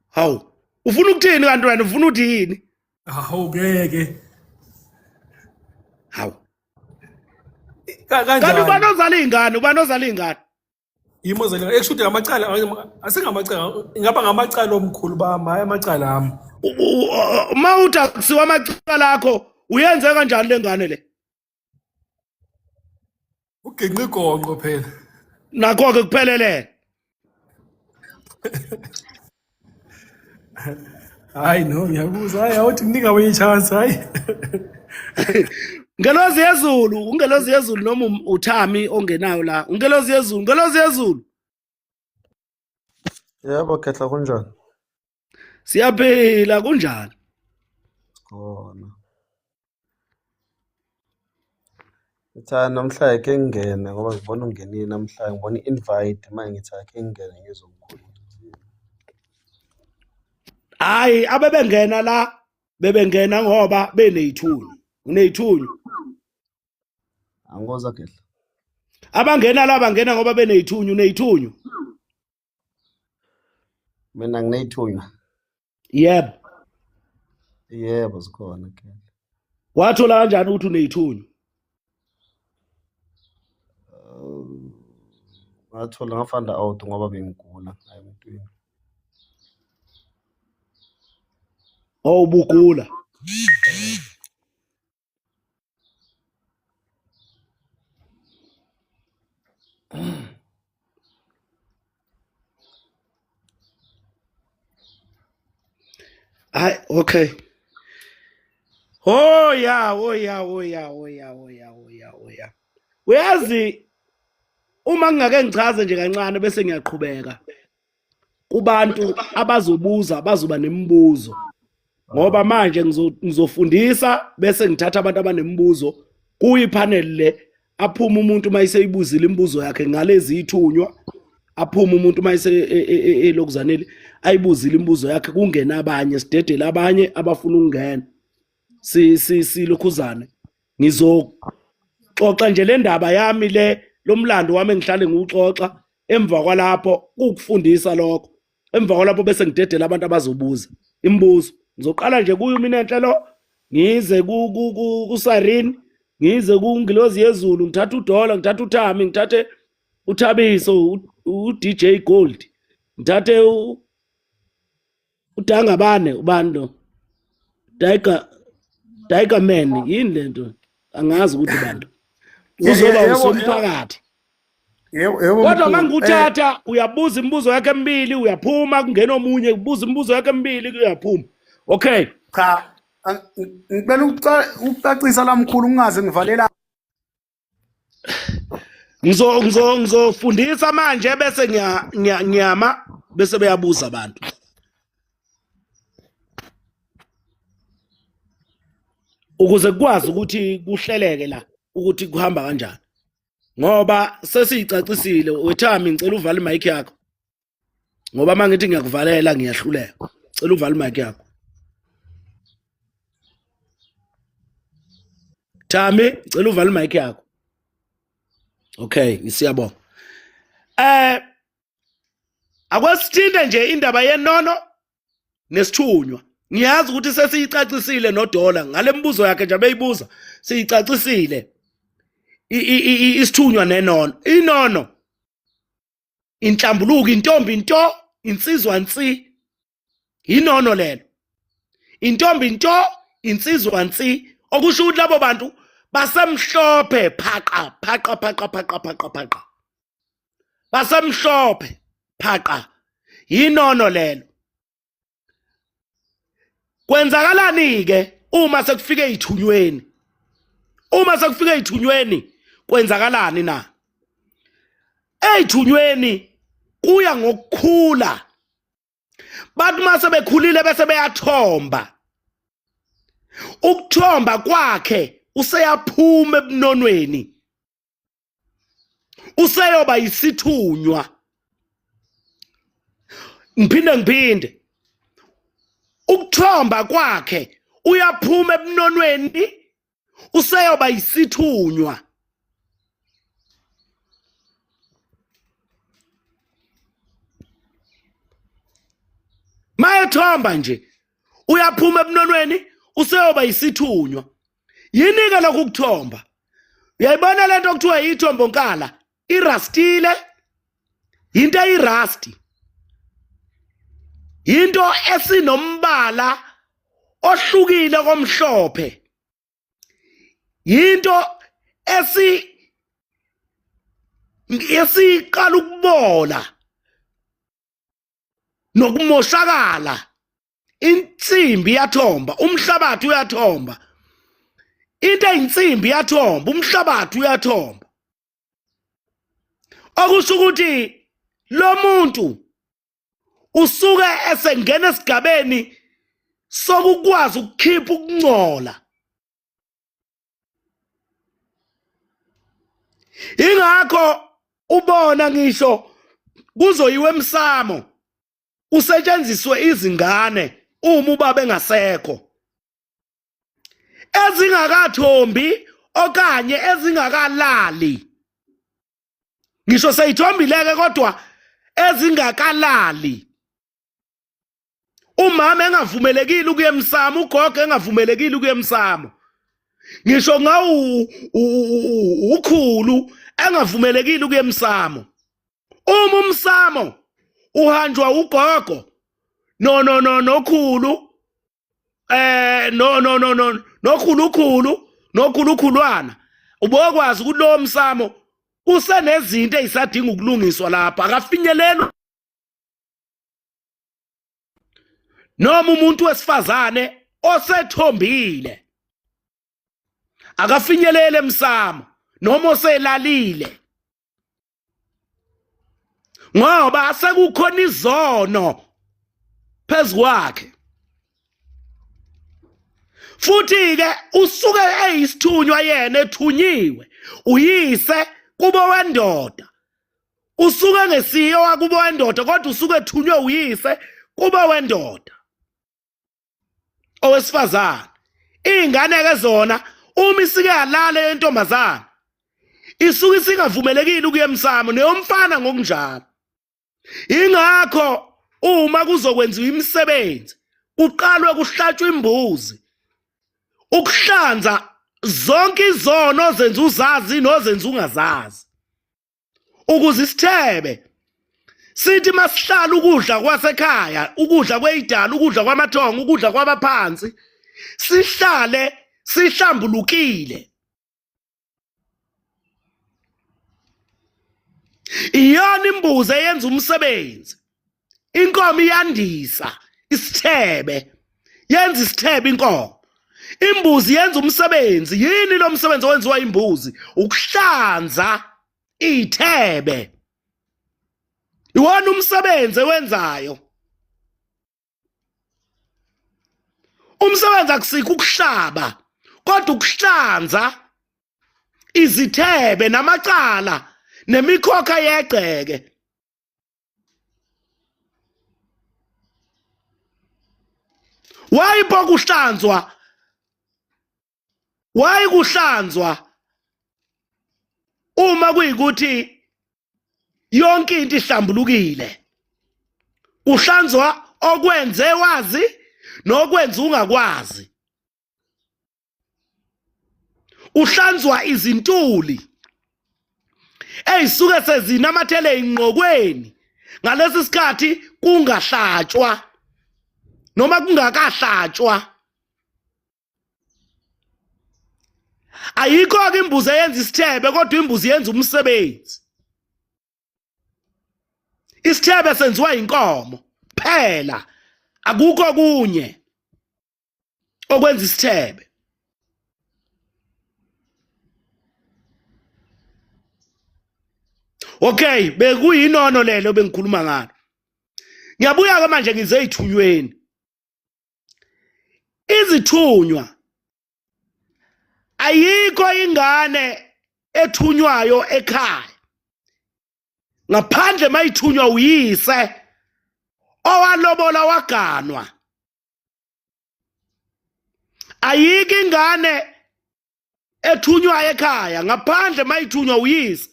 Hawu. Ufuna ukuthini kanti wena ufuna uthi yini? Hawu ngeke. Hawu. Kanjani? Kanti ubani ozala ingane? Ubani ozala ingane? Yimo zale ekushuthi ngamacala asingamacala ingaba ngamacala omkhulu bami hayi amacala ami. Uma uthi akusiwa amacala akho uyenze kanjani lengane le? Uginqa igonqo phela. Nakho ke kuphelele. Hayi no ngiyabuza hayi awuthi nginika wenye chance hayi. Ngelozi yezulu, ungelozi yezulu noma uThami ongenayo la. Ungelozi yezulu, ngelozi yezulu. Yebo Khehla kunjani? Siyaphila kunjani? Khona. Ngithi namhlanje ke ngingene ngoba ngibona ungenile namhlanje ngibona i-invite manje ngithi ake ngingene ngizwe umkhulu ukuthi uthini. Hayi abebengena la bebengena ngoba beneyithunywa. Uneyithunywa. Angikuzwa Khehla. Abangena la bangena ngoba beneyithunywa, uneyithunywa. Mina ngineyithunywa. Yebo. Yebo zikhona Khehla. Wathola kanjani ukuthi uneyithunywa? Ngathola nga-find out ngoba bengigula ngaye emntwini. Oh ubugula. Hayi okay. Oh ya, oh ya, oh ya, oh ya, oh ya, oh ya, oh ya. Uyazi uma ngingake ngichaze nje kancane bese ngiyaqhubeka kubantu abazobuza bazoba nemibuzo ngoba manje ngizofundisa bese ngithatha abantu abanemibuzo kuyipanel le aphuma umuntu mayiseyibuzile imibuzo yakhe ngalezi ithunywa aphuma umuntu mayise elokuzaneli ayibuzile imibuzo yakhe kungena abanye sidedele abanye abafuna ukungena si si silokhuzane ngizoxoxa nje le ndaba yami le lomlando wami engihlale ngiwuxoxa emva kwalapho ukufundisa lokho emva kwalapho bese ngidedela abantu abazobuza imibuzo ngizoqala nje kuyo uMinenhle lo ngize ku Siren ngize kungilozi yezulu ngithatha uDola ngithatha uThami ngithathe uThabiso uDJ Gold ngithathe uDangabane ubani lo Daiga Daiga man yini lento angazi ukuthi bantu uzoba Yebo, usomphakathi yebo, yebo kodwa mkhulu. mangikuthatha uyabuza imibuzo yakhe emibili uyaphuma kungena omunye ubuza imibuzo yakhe emibili uyaphuma okay Cha, ngicela ukucacisa la mkhulu ngingaze ngivalela. Ngizo ngizo ngizofundisa manje bese ngiya ngiyama bese beyabuza abantu. Ukuze kukwazi ukuthi kuhleleke la ukuthi kuhamba kanjani. Ngoba sesiyicacisile wethami ngicela uvale imic yakho. Ngoba uma ngithi ngiyakuvalela ngiyahluleka. Cela uvale imic yakho. Thami, cela uvale imic yakho. Okay, ngisiyabonga. Eh akwesithinte nje indaba yenono nesithunywa. Ngiyazi ukuthi sesiyicacisile noDola ngale mibuzo yakhe nje abeyibuza siyicacisile. Isithunywa nenono. Inono inhlambuluko intombi nto insizwa nsi yinono lelo intombi nto insizwa nsi okusho ukuthi labo bantu basemhlophe phaqa phaqa phaqa phaqa phaqa phaqa basemhlophe phaqa yinono lelo Kwenzakalani ke uma sekufike ezithunyweni? Uma sekufike ezithunyweni kwenzakalani na? Ezithunyweni kuya ngokukhula. Bathi mase bekhulile bese beyathomba. Ukuthomba kwakhe useyaphuma ebunonweni. Useyoba yisithunywa. Ngiphinde ngiphinde. Ukuthomba kwakhe uyaphuma ebunonweni useyoba yisithunywa. Mayethomba nje uyaphuma ebunonweni useyoba yisithunywa. Yini ke lokhu kuthomba? Uyayibona lento okuthiwa yithombonkala irastile yinto eyirasti yinto esinombala ohlukile komhlophe yinto esi esiqala ukubola nokumoshakala insimbi iyathomba umhlabathi uyathomba into eyinsimbi iyathomba umhlabathi uyathomba okusho ukuthi lo muntu usuke esengena esigabeni sokukwazi ukukhipha ukungcola ingakho ubona ngisho kuzoyiwe emsamo kusetshenziswe izingane uma ubaba engasekho ezingakathombi okanye ezingakalali ngisho seyithombile-ke kodwa ezingakalali umama engavumelekile ukuya emsamo ugogo engavumelekile ukuya emsamo ngisho ngawu ukhulu engavumelekile ukuya emsamo uma umsamo uhanjwa ugogo no no no nokhulu eh no no no no nokhulukhulu nokhulukhulwana ubokwazi ukuthi lo msamo usenezinto ezisadinga ukulungiswa lapha akafinyelelwa noma umuntu wesifazane osethombile akafinyelele emsamo noma oselalile ngoba sekukhona izono phezukwakhe futhi ke usuke eyisithunywa yena ethunyiwe uyise kubo wendoda usuke ngesiyo wakubo wendoda kodwa usuke ethunywe uyise kubo wendoda owesifazane iy'ngane ke zona uma isike yalala yentombazane isuke isingavumelekile ukuya emsamo neyomfana ngokunjalo ingakho uma kuzokwenziwa imisebenzi kuqalwe kuhlatshwe imbuzi ukuhlanza zonke izono ozenza uzazi nozenza ungazazi ukuze isithebe sithi masihlala ukudla kwasekhaya ukudla kweyidala ukudla kwamathongo ukudla kwabaphansi sihlale sihlambulukile. Iyona imbuzi eyenza umsebenzi. Inkomo iyandisa isithebe, yenza isithebe inkomo. Imbuzi yenza umsebenzi. Yini lo msebenzi owenziwa imbuzi? Ukuhlanza iy'thebe. Iwona umsebenzi ewenzayo. Umsebenzi akusikho ukuhlaba kodwa ukuhlanza izithebe namacala nemikhokha yegceke. Why pho kuhlanzwa? Why kuhlanzwa uma kuyikuthi yonke into ihlambulukile? Kuhlanzwa okwenze wazi nokwenza ungakwazi. Uhlanzwa izintuli eyisuke sezinamathele ingqokweni ngalesi sikhathi kungahlatshwa noma kungakahlatshwa. Ayikho-ke imbuzi eyenza isithebe, kodwa imbuzi yenza umsebenzi. Isithebe senziwa inkomo phela, akukho kunye okwenza isithebe. Okay, bekuyinono lelo bengikhuluma ngalo. Ngiyabuya ke manje ngize ezithunyweni. Izithunywa, ayikho ingane ethunywayo ekhaya ngaphandle mayithunywa uyise owalobola waganwa. Ayikho ingane ethunywa ekhaya ngaphandle mayithunywa uyise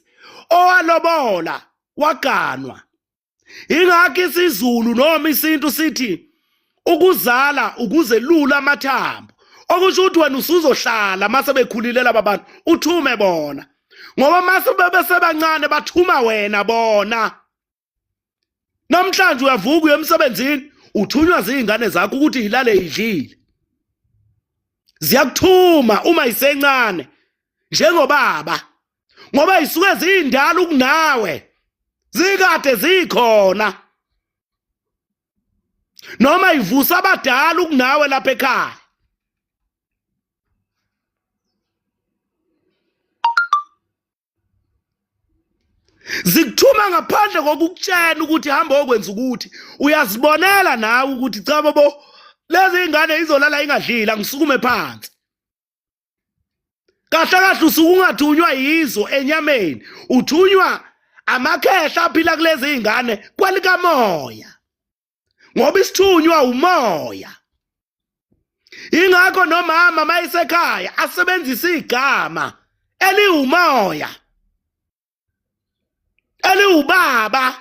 owalobola waganwa. Ingakho isiZulu noma isintu sithi ukuzala ukuze lula amathambo, okusho ukuthi wena usuzohlala mase bekhulile laba bantu uthume bona, ngoba mase besebancane bathuma wena bona. Namhlanje uyavuka uye emsebenzini uthunywa zingane zakho ukuthi ilale idlile. Ziyakuthuma uma isencane njengobaba, ngoba isuke zindala ukunawe, zikade zikhona, noma ivusa abadala ukunawe lapha ekhaya. Zikuthuma ngaphandle kokukutshela ukuthi hamba okwenza ukuthi uyazibonela nawe ukuthi cha bobo, lezi ingane izolala ingadlile, angisukume phansi. Kahle kahle usuke ungathunywa yizo enyameni, uthunywa amakhehla aphila kulezi ingane kwelikamoya, ngoba isithunywa umoya. Ingakho nomama mayisekhaya asebenzisa igama eliwumoya eliwubaba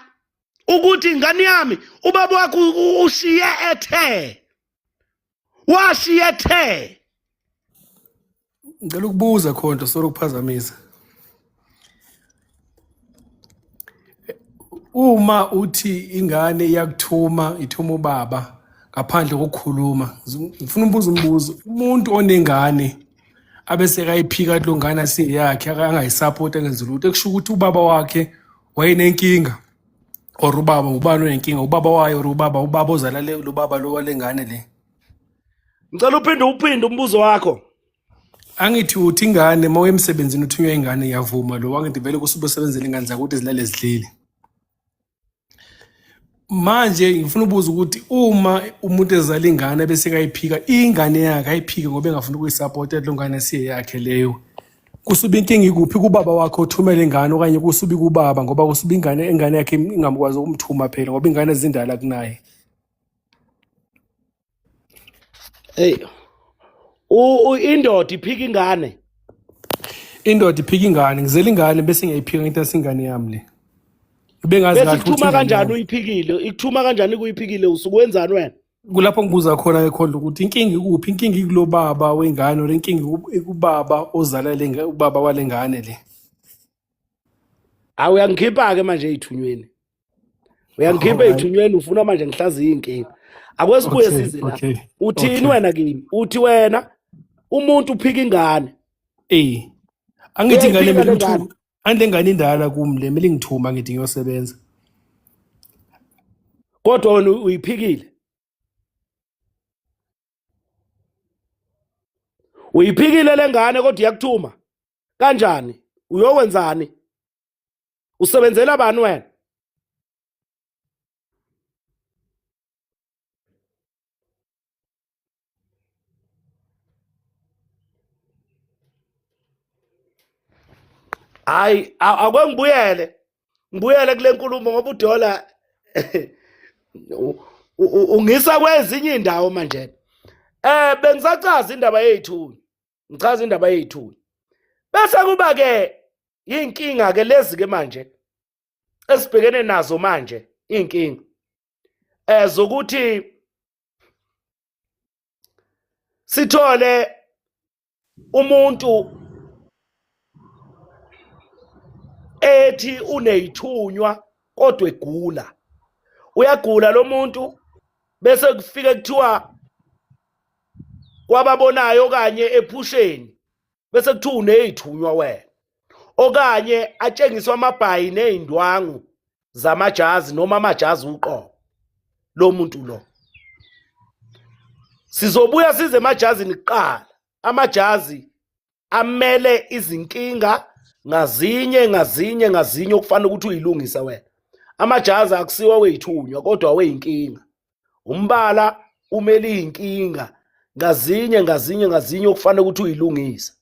ukuthi ingane yami ubaba wakho ushiye ethe washiye ethe. Ngicela ukubuza khonto, sorry ukuphazamisa. Uma uthi ingane iyakuthuma, ithuma ubaba ngaphandle kokukhuluma, ngifuna umbuzo umbuzo. Umuntu onengane abese kayiphika lo ngane asiyakhe, angayisupport, angenzi lutho, ekusho ukuthi ubaba wakhe wayenenkinga, or ubaba ubani onenkinga, ubaba wayo or ubaba ozala lo baba lo walengane le? Ngicela uphinde umbuzo wakho. Angithi uthi ingane uma uya emsebenzini uthunywa ingane, iyavuma lo, angithi vele kusuke usebenzele ingane zakho ukuthi zilale zidlile. Manje ngifuna ukubuza ukuthi uma umuntu ezala ingane bese kayiphika ingane yakhe, ayiphike ngoba engafuni ukuyisupport lo ngane siye yakhe leyo, kusuba inkinga ikuphi? Kubaba wakhe othumela ingane, okanye kusuba kubaba ngoba kusuba ingane yakhe ingamkwazi ukumthuma phela ngoba ingane zindala kunaye? Hey, indoda iphika ingane. Indoda iphika ingane, ngizela ingane bese ngiyayiphika into esingane yami le. Bengazi Bese kahle ukuthi ikuthuma ingane kanjani yami. uyiphikile? Ikuthuma kanjani kuyiphikile? Usukwenzani wena? Kulapho ngibuza khona ke khona ukuthi inkinga ikuphi? Inkinga ikulo baba wengane or inkinga ikubaba ozala le ubaba walengane le? Awu, uyangikhipha ke manje ezithunyweni. Uyangikhipha ezithunyweni, ufuna manje ngihlaziye inkinga. Ake sibuye Okay, size la. okay. Uthini Okay. wena kimi? Uthi wena umuntu uphika ingane. Eh. Angithi ingane Uyayiphika mina le ngane. ngithu. Angithi lengane indala kumi le mele ngithuma ngithi ngiyosebenza. Kodwa wena uyiphikile. Uyiphikile lengane kodwa iyakuthuma. Kanjani? Uyokwenzani? Usebenzela bani wena? Hayi, ake ngibuyele. Ngibuyele kule nkulumo ngoba uDola ungisa kwezinye indawo manje. Bengisachaza indaba yethu. Ngichaza indaba yethu. Bese kuba ke inkinga ke lezi ke manje esibhekene nazo manje inkinga. Zokuthi sithole umuntu ethi uneyithunywa kodwa egula uyagula lo muntu bese kufike kuthiwa kwababonayo okanye ephusheni bese kuthiwa uneyithunywa wena okanye atshengiswa amabhayi nezindwangu zamajazi noma amajazi uqobo lo muntu lo. Sizobuya size emajazini kuqala. Amajazi amele izinkinga ngazinye ngazinye ngazinye okufanele ukuthi uyilungise wena. Amajazi akusiwa weyithunywa kodwa weyinkinga. Umbala umele inkinga ngazinye ngazinye ngazinye okufanele ukuthi uyilungise.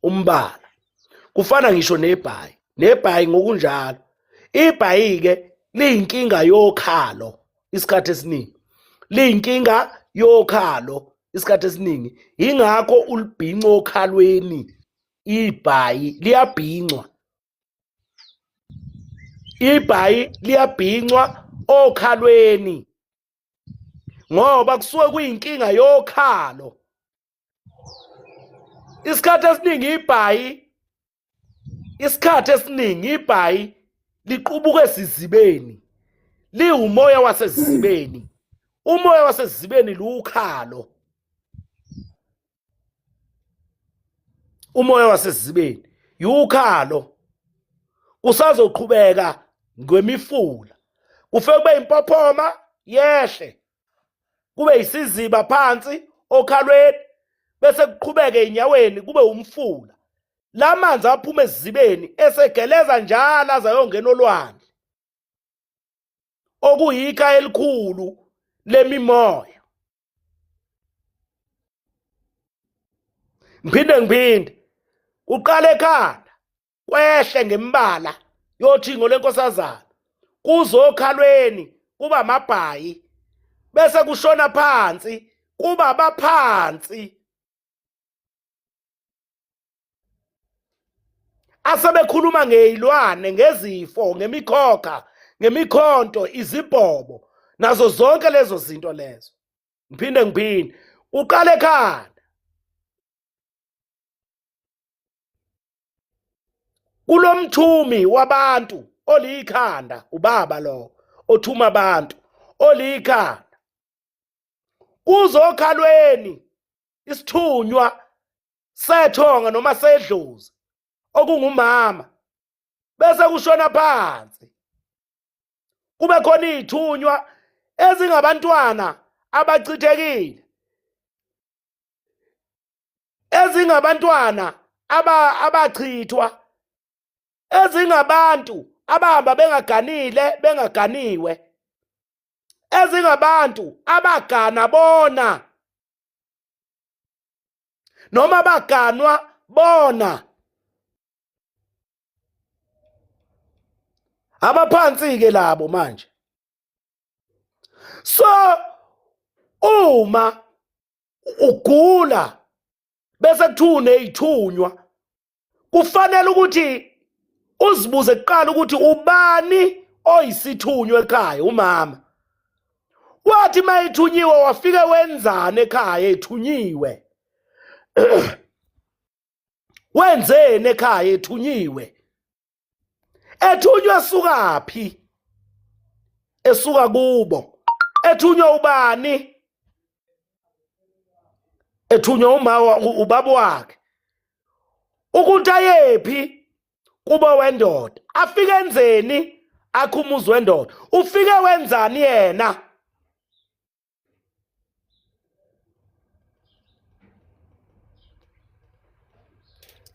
Umbala kufana ngisho nebhayi, nebhayi ngokunjalo. Ibhayi ke liyinkinga yokhalo isikhathi esiningi, liyinkinga yokhalo isikhathi esiningi. Ingakho ulibhinca okhalweni ibhayi, liyabhincwa ibhayi, liyabhincwa okhalweni ngoba kusuke kuyinkinga yokhalo. Isikhathi esiningi ibhayi, isikhathi esiningi ibhayi liqubuka esizibeni, liwumoya wasesizibeni. Umoya wasesizibeni lukhalo, umoya wasesizibeni yukhalo. Kusazoqhubeka ngemifula, kufike kube impophoma yehle kube isiziba phansi okhalweni, bese kuqhubeke enyaweni kube umfula. Lamanzi aphuma esizibeni esegeleza njalo aze ayongena olwandle, okuyika elikhulu lemimoya. Ngiphinde ngiphinde, uqale ekhanda kwehle ngembala yothingo lenkosazana kuzokhalweni kuba amabhayi, bese kushona phansi kuba baphansi asebekhuluma ngezilwane, ngezifo, ngemikhokha, ngemikhonto, izibhobo nazo zonke lezo zinto lezo. Ngiphinde ngiphinde, uqale ekhanda kulomthumi wabantu olikhanda, ubaba lo othuma abantu olikhanda, kuzokhalweni isithunywa sethonga noma sedlozi okungumama, bese kushona phansi kube khona izithunywa ezingabantwana abachithekile, ezingabantwana abachithwa, ezingabantu abahamba bengaganile bengaganiwe, ezingabantu abagana bona noma baganwa bona. Abaphansi ke labo manje. So uma ugula bese kuthiwa uneyithunywa, kufanele ukuthi uzibuze kuqala ukuthi ubani oyisithunywa ekhaya. Umama wathi mayithunyiwe wafike wenzani ekhaya ethunyiwe? Wenzeni ekhaya ethunyiwe? Ethunywa esukaphi? Esuka kubo. Ethunywa ubani? Ethunywa uma ubaba wakhe. Ukuthi ayephi kubo wendoda? Afike enzeni? Akhe umuzi wendoda. Ufike wenzani yena?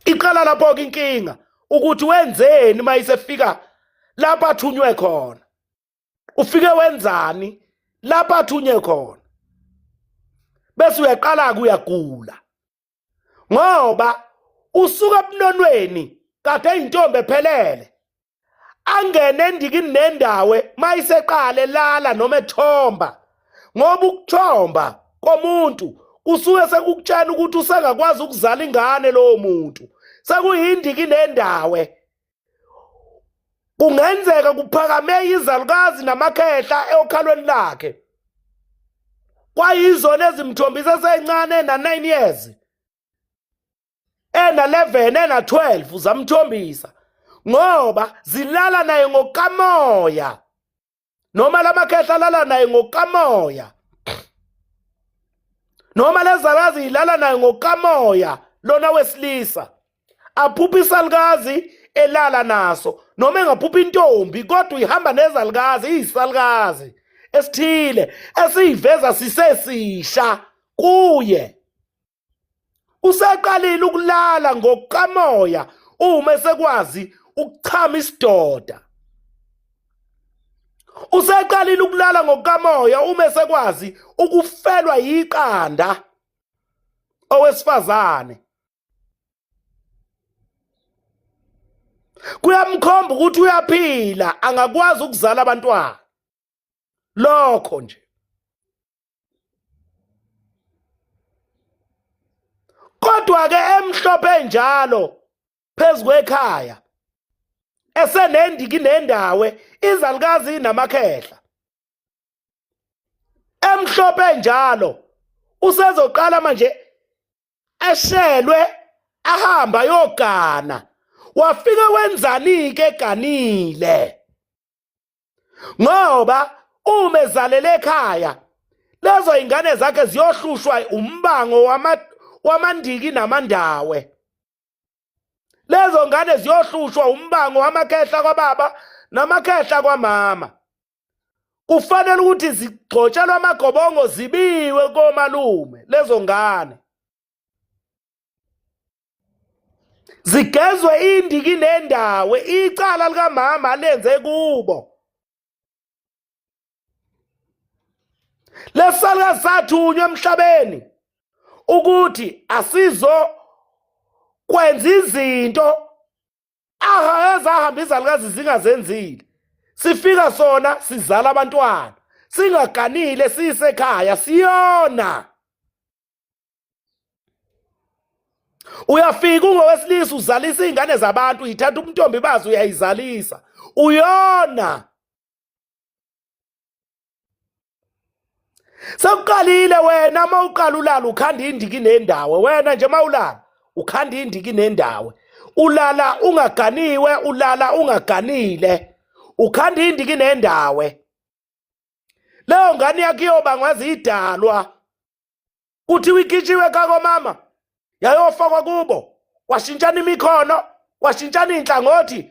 Iqala lapho ke inkinga ukuthi wenzeni mayisefika lapha athunywe khona. Ufike wenzani lapha athunye khona? Bese uyaqala kuyagula ngoba usuka ebunonweni kade intombi ephelele, angene endikini nendawe mayiseqale lala noma ethomba, ngoba ukuthomba komuntu kusuke sekukutshela ukuthi usengakwazi ukuzala ingane lowo muntu, sekuyindiki nendawe. Kungenzeka kuphakame izalukazi namakhehla okhalweni lakhe, kwayizona ezimthombisa esencane na 9 years, ena 11, ena 12, zamthombisa ngoba zilala naye ngokamoya, noma lamakhehla alala naye ngokamoya, noma lezalazi ilala naye ngokamoya. Lona wesilisa aphupha isalukazi elala naso, noma engaphupha intombi kodwa ihamba nezalukazi, iyisalukazi esithile esiyiveza sisesisha kuye. Useqalile ukulala ngokukamoya uma esekwazi ukuchama isidoda. Useqalile ukulala ngokukamoya uma esekwazi ukufelwa yiqanda owesifazane. Kuyamkhomba ukuthi uyaphila, angakwazi ukuzala abantwana. Lokho nje. Kodwa ke emhlophe njalo phezukwekhaya esenendiki nendawe, izalukazi namakhehla emhlophe njalo, usezoqala manje eshelwe ahamba yogana. Wafike wenzani ke eganile? Ngoba uma ezalele ekhaya, lezo ingane zakhe ziyohlushwa umbango wamandiki namandawe. Lezo ngane ziyohlushwa umbango wamakhehla kwababa namakhehla kwamama. Kufanele ukuthi zigcotshelwe amagobongo, zibiwe komalume lezo ngane, zigezwe indiki nendawo icala likamama lenze kubo. Lesalukazi sathunywa emhlabeni ukuthi asizo kwenza izinto aha ezahamba izalukazi zingazenzile. Sifika sona sizala abantwana singaganile, sisekhaya siyona. Uyafika ungowesilisa uzalisa iy'ngane zabantu, uyithatha ubuntombi bazo uyayizalisa, uyona. Sekuqalile wena uma uqala ulala ukhanda indiki nendawo. Wena nje uma ulala ukhanda indiki nendawo, ulala ungaganiwe, ulala ungaganile, ukhanda indiki nendawo. Leyo ngane yakho iyobangwa zidalwa. Kuthiwa ikhitshiwe kakomama yayofakwa kubo, kwashintshana imikhono, kwashintshana iy'nhlangothi,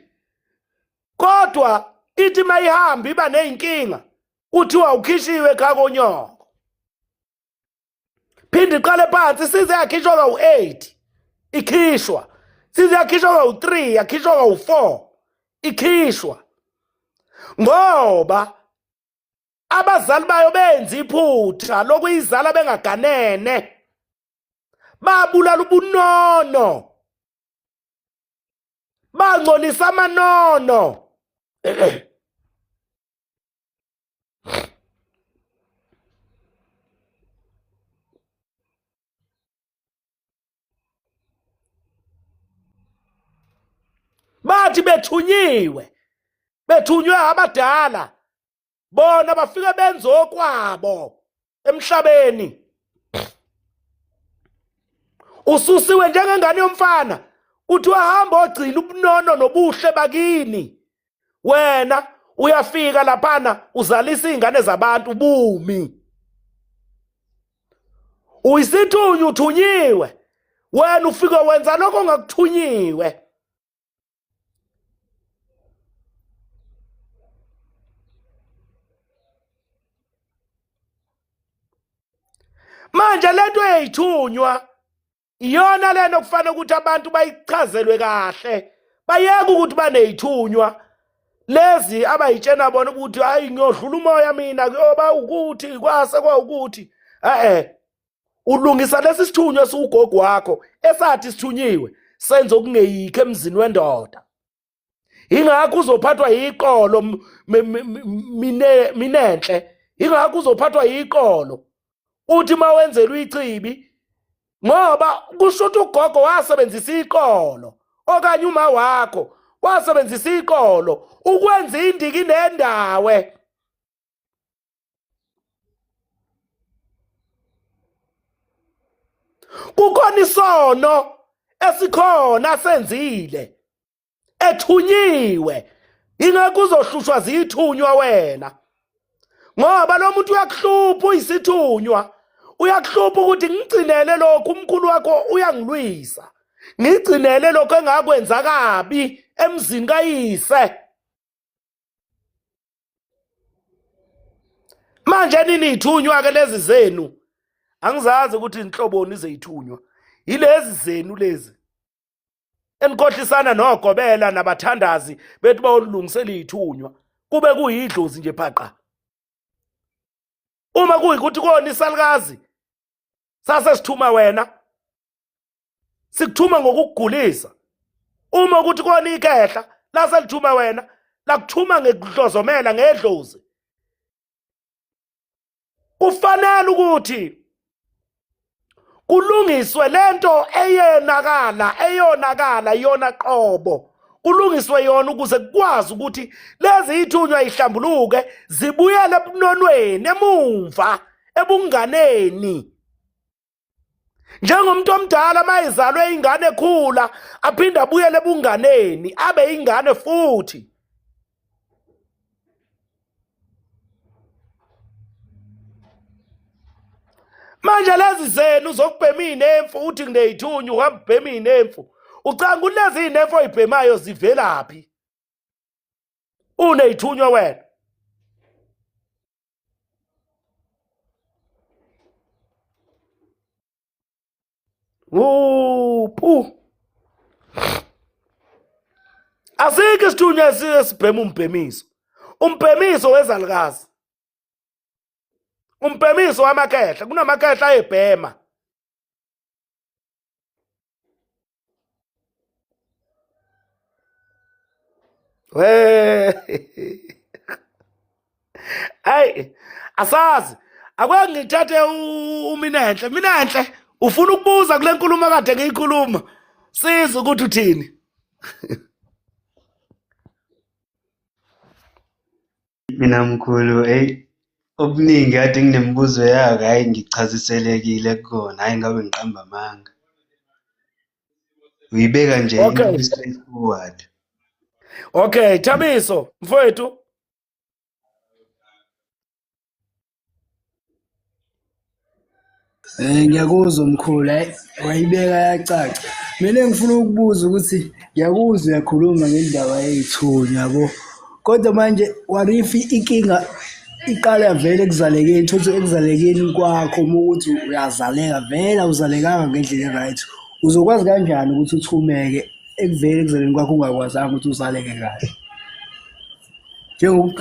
kodwa ithi mayihamba iba ney'nkinga, kuthiwa ukhishiwe khakonyoko. Phinde iqale phansi, size yakhishwa kawu-8, ikhishwa size yakhishwa kawu-3, yakhishwa kawu-4, ikhishwa ngoba abazali bayo benza iphutha lokuyizala bengaganene, babulala ubunono, bangcolisa amanono. Bathi bethunyiwe, bethunywe abadala, bona bafike benze okwabo emhlabeni. Ususiwe njengengane yomfana, uthi wahamba ogcina ubunono nobuhle bakini. Wena Uyafika laphana uzalisa izingane zabantu bumi. Uyisithunywa uthunyiwe. Wena ufike wenza lokho ongakuthunyiwe. Manje lento eyithunywa iyona lento kufanele ukuthi abantu bayichazelwe kahle bayeke ukuthi baneyithunywa lezi abayitshena bona ukuthi hayi ngiyodlula umoya mina kuyoba ukuthi kwase kwawukuthi eh ulungisa lesi sithunywa esiwugogo wakho esathi sithunyiwe senze okungeyikho emzini wendoda ingakho uzophathwa yiqolo minenhle ingakho uzophathwa yiqolo uthi uma wenzelwa ichibi ngoba kusho ukuthi ugogo wasebenzisa iqolo okanye uma wakho wasebenzisa iqolo ukwenza indiki nendawe Kukhona isono esikhona senzile ethunyiwe ingakho uzohlushwa zithunywa wena ngoba lo muntu uyakuhlupha uyisithunywa uyakuhlupha ukuthi ngigcinele lokhu umkhulu wakho uyangilwisa ngigcinele lokho engakwenza kabi emzini kayise Manje nini ithunywa ke lezi zenu? Angizazi ukuthi inhloboni izeyithunywa. Yilezi zenu lezi. Enikhohlisana nogobela nabathandazi bethi bawolungisela ithunywa. Kube kuyidlozi nje phaqa. Uma kuyikuthi kona isalukazi sase sithuma wena sikuthuma ngokukugulisa uma ukuthi kona ikhehla lase lithuma wena lakuthuma ngekuhlozomela ngedlozi kufanele ukuthi kulungiswe lento eyenakala eyonakala yona qobo kulungiswe yona ukuze kukwazi ukuthi lezi ithunywa ihlambuluke zibuyele ebunonweni emumva ebunganeni Njengomuntu omdala mayizalwe ingane ekhula aphinde abuyele ebunganeni abe ingane futhi. Manje lezi zenu zokubhema iy'nemfu uthi nginey'thunywa uhamba ubhema iy'nemfu ucanga ukuthi lezi iy'nemfu oyibhemayo zivelaphi? Uney'thunywa wena. Wuphu. Asikho isithunywa esibhema umbhemiso. Umbhemiso wezalukazi. Umbhemiso wamakhehla, kunamakhehla ayebhema. We. Hey, asazi. Ake ngithathe uMinenhle. Minenhle, ufuna ukubuza kule nkulumo kade ngiyikhuluma. Siza ukuthi uthini. Mina mkhulu, eyi okuningi kade nginemibuzo yako, hhayi ngichaziselekile kukona, hhayi ngabe ngiqamba amanga. Uyibeka nje into straight forward. Okay, Thabiso, mfowethu. Ngiyakuzwa mkhulu, hhayi wayibeka yacaca. Mina engifuna ukubuza ukuthi ngiyakuzwa uyakhuluma ngendaba yey'thunywa yabo, kodwa manje what if inkinga iqala vele ekuzalekeni, tholukuthi ekuzalekeni kwakho uma ukuthi uyazaleka vele awuzalekanga ngendlela e-right, uzokwazi kanjani ukuthi uthumeke ekuvele ekuzaleni kwakho ungakwazanga ukuthi uzaleke kahle?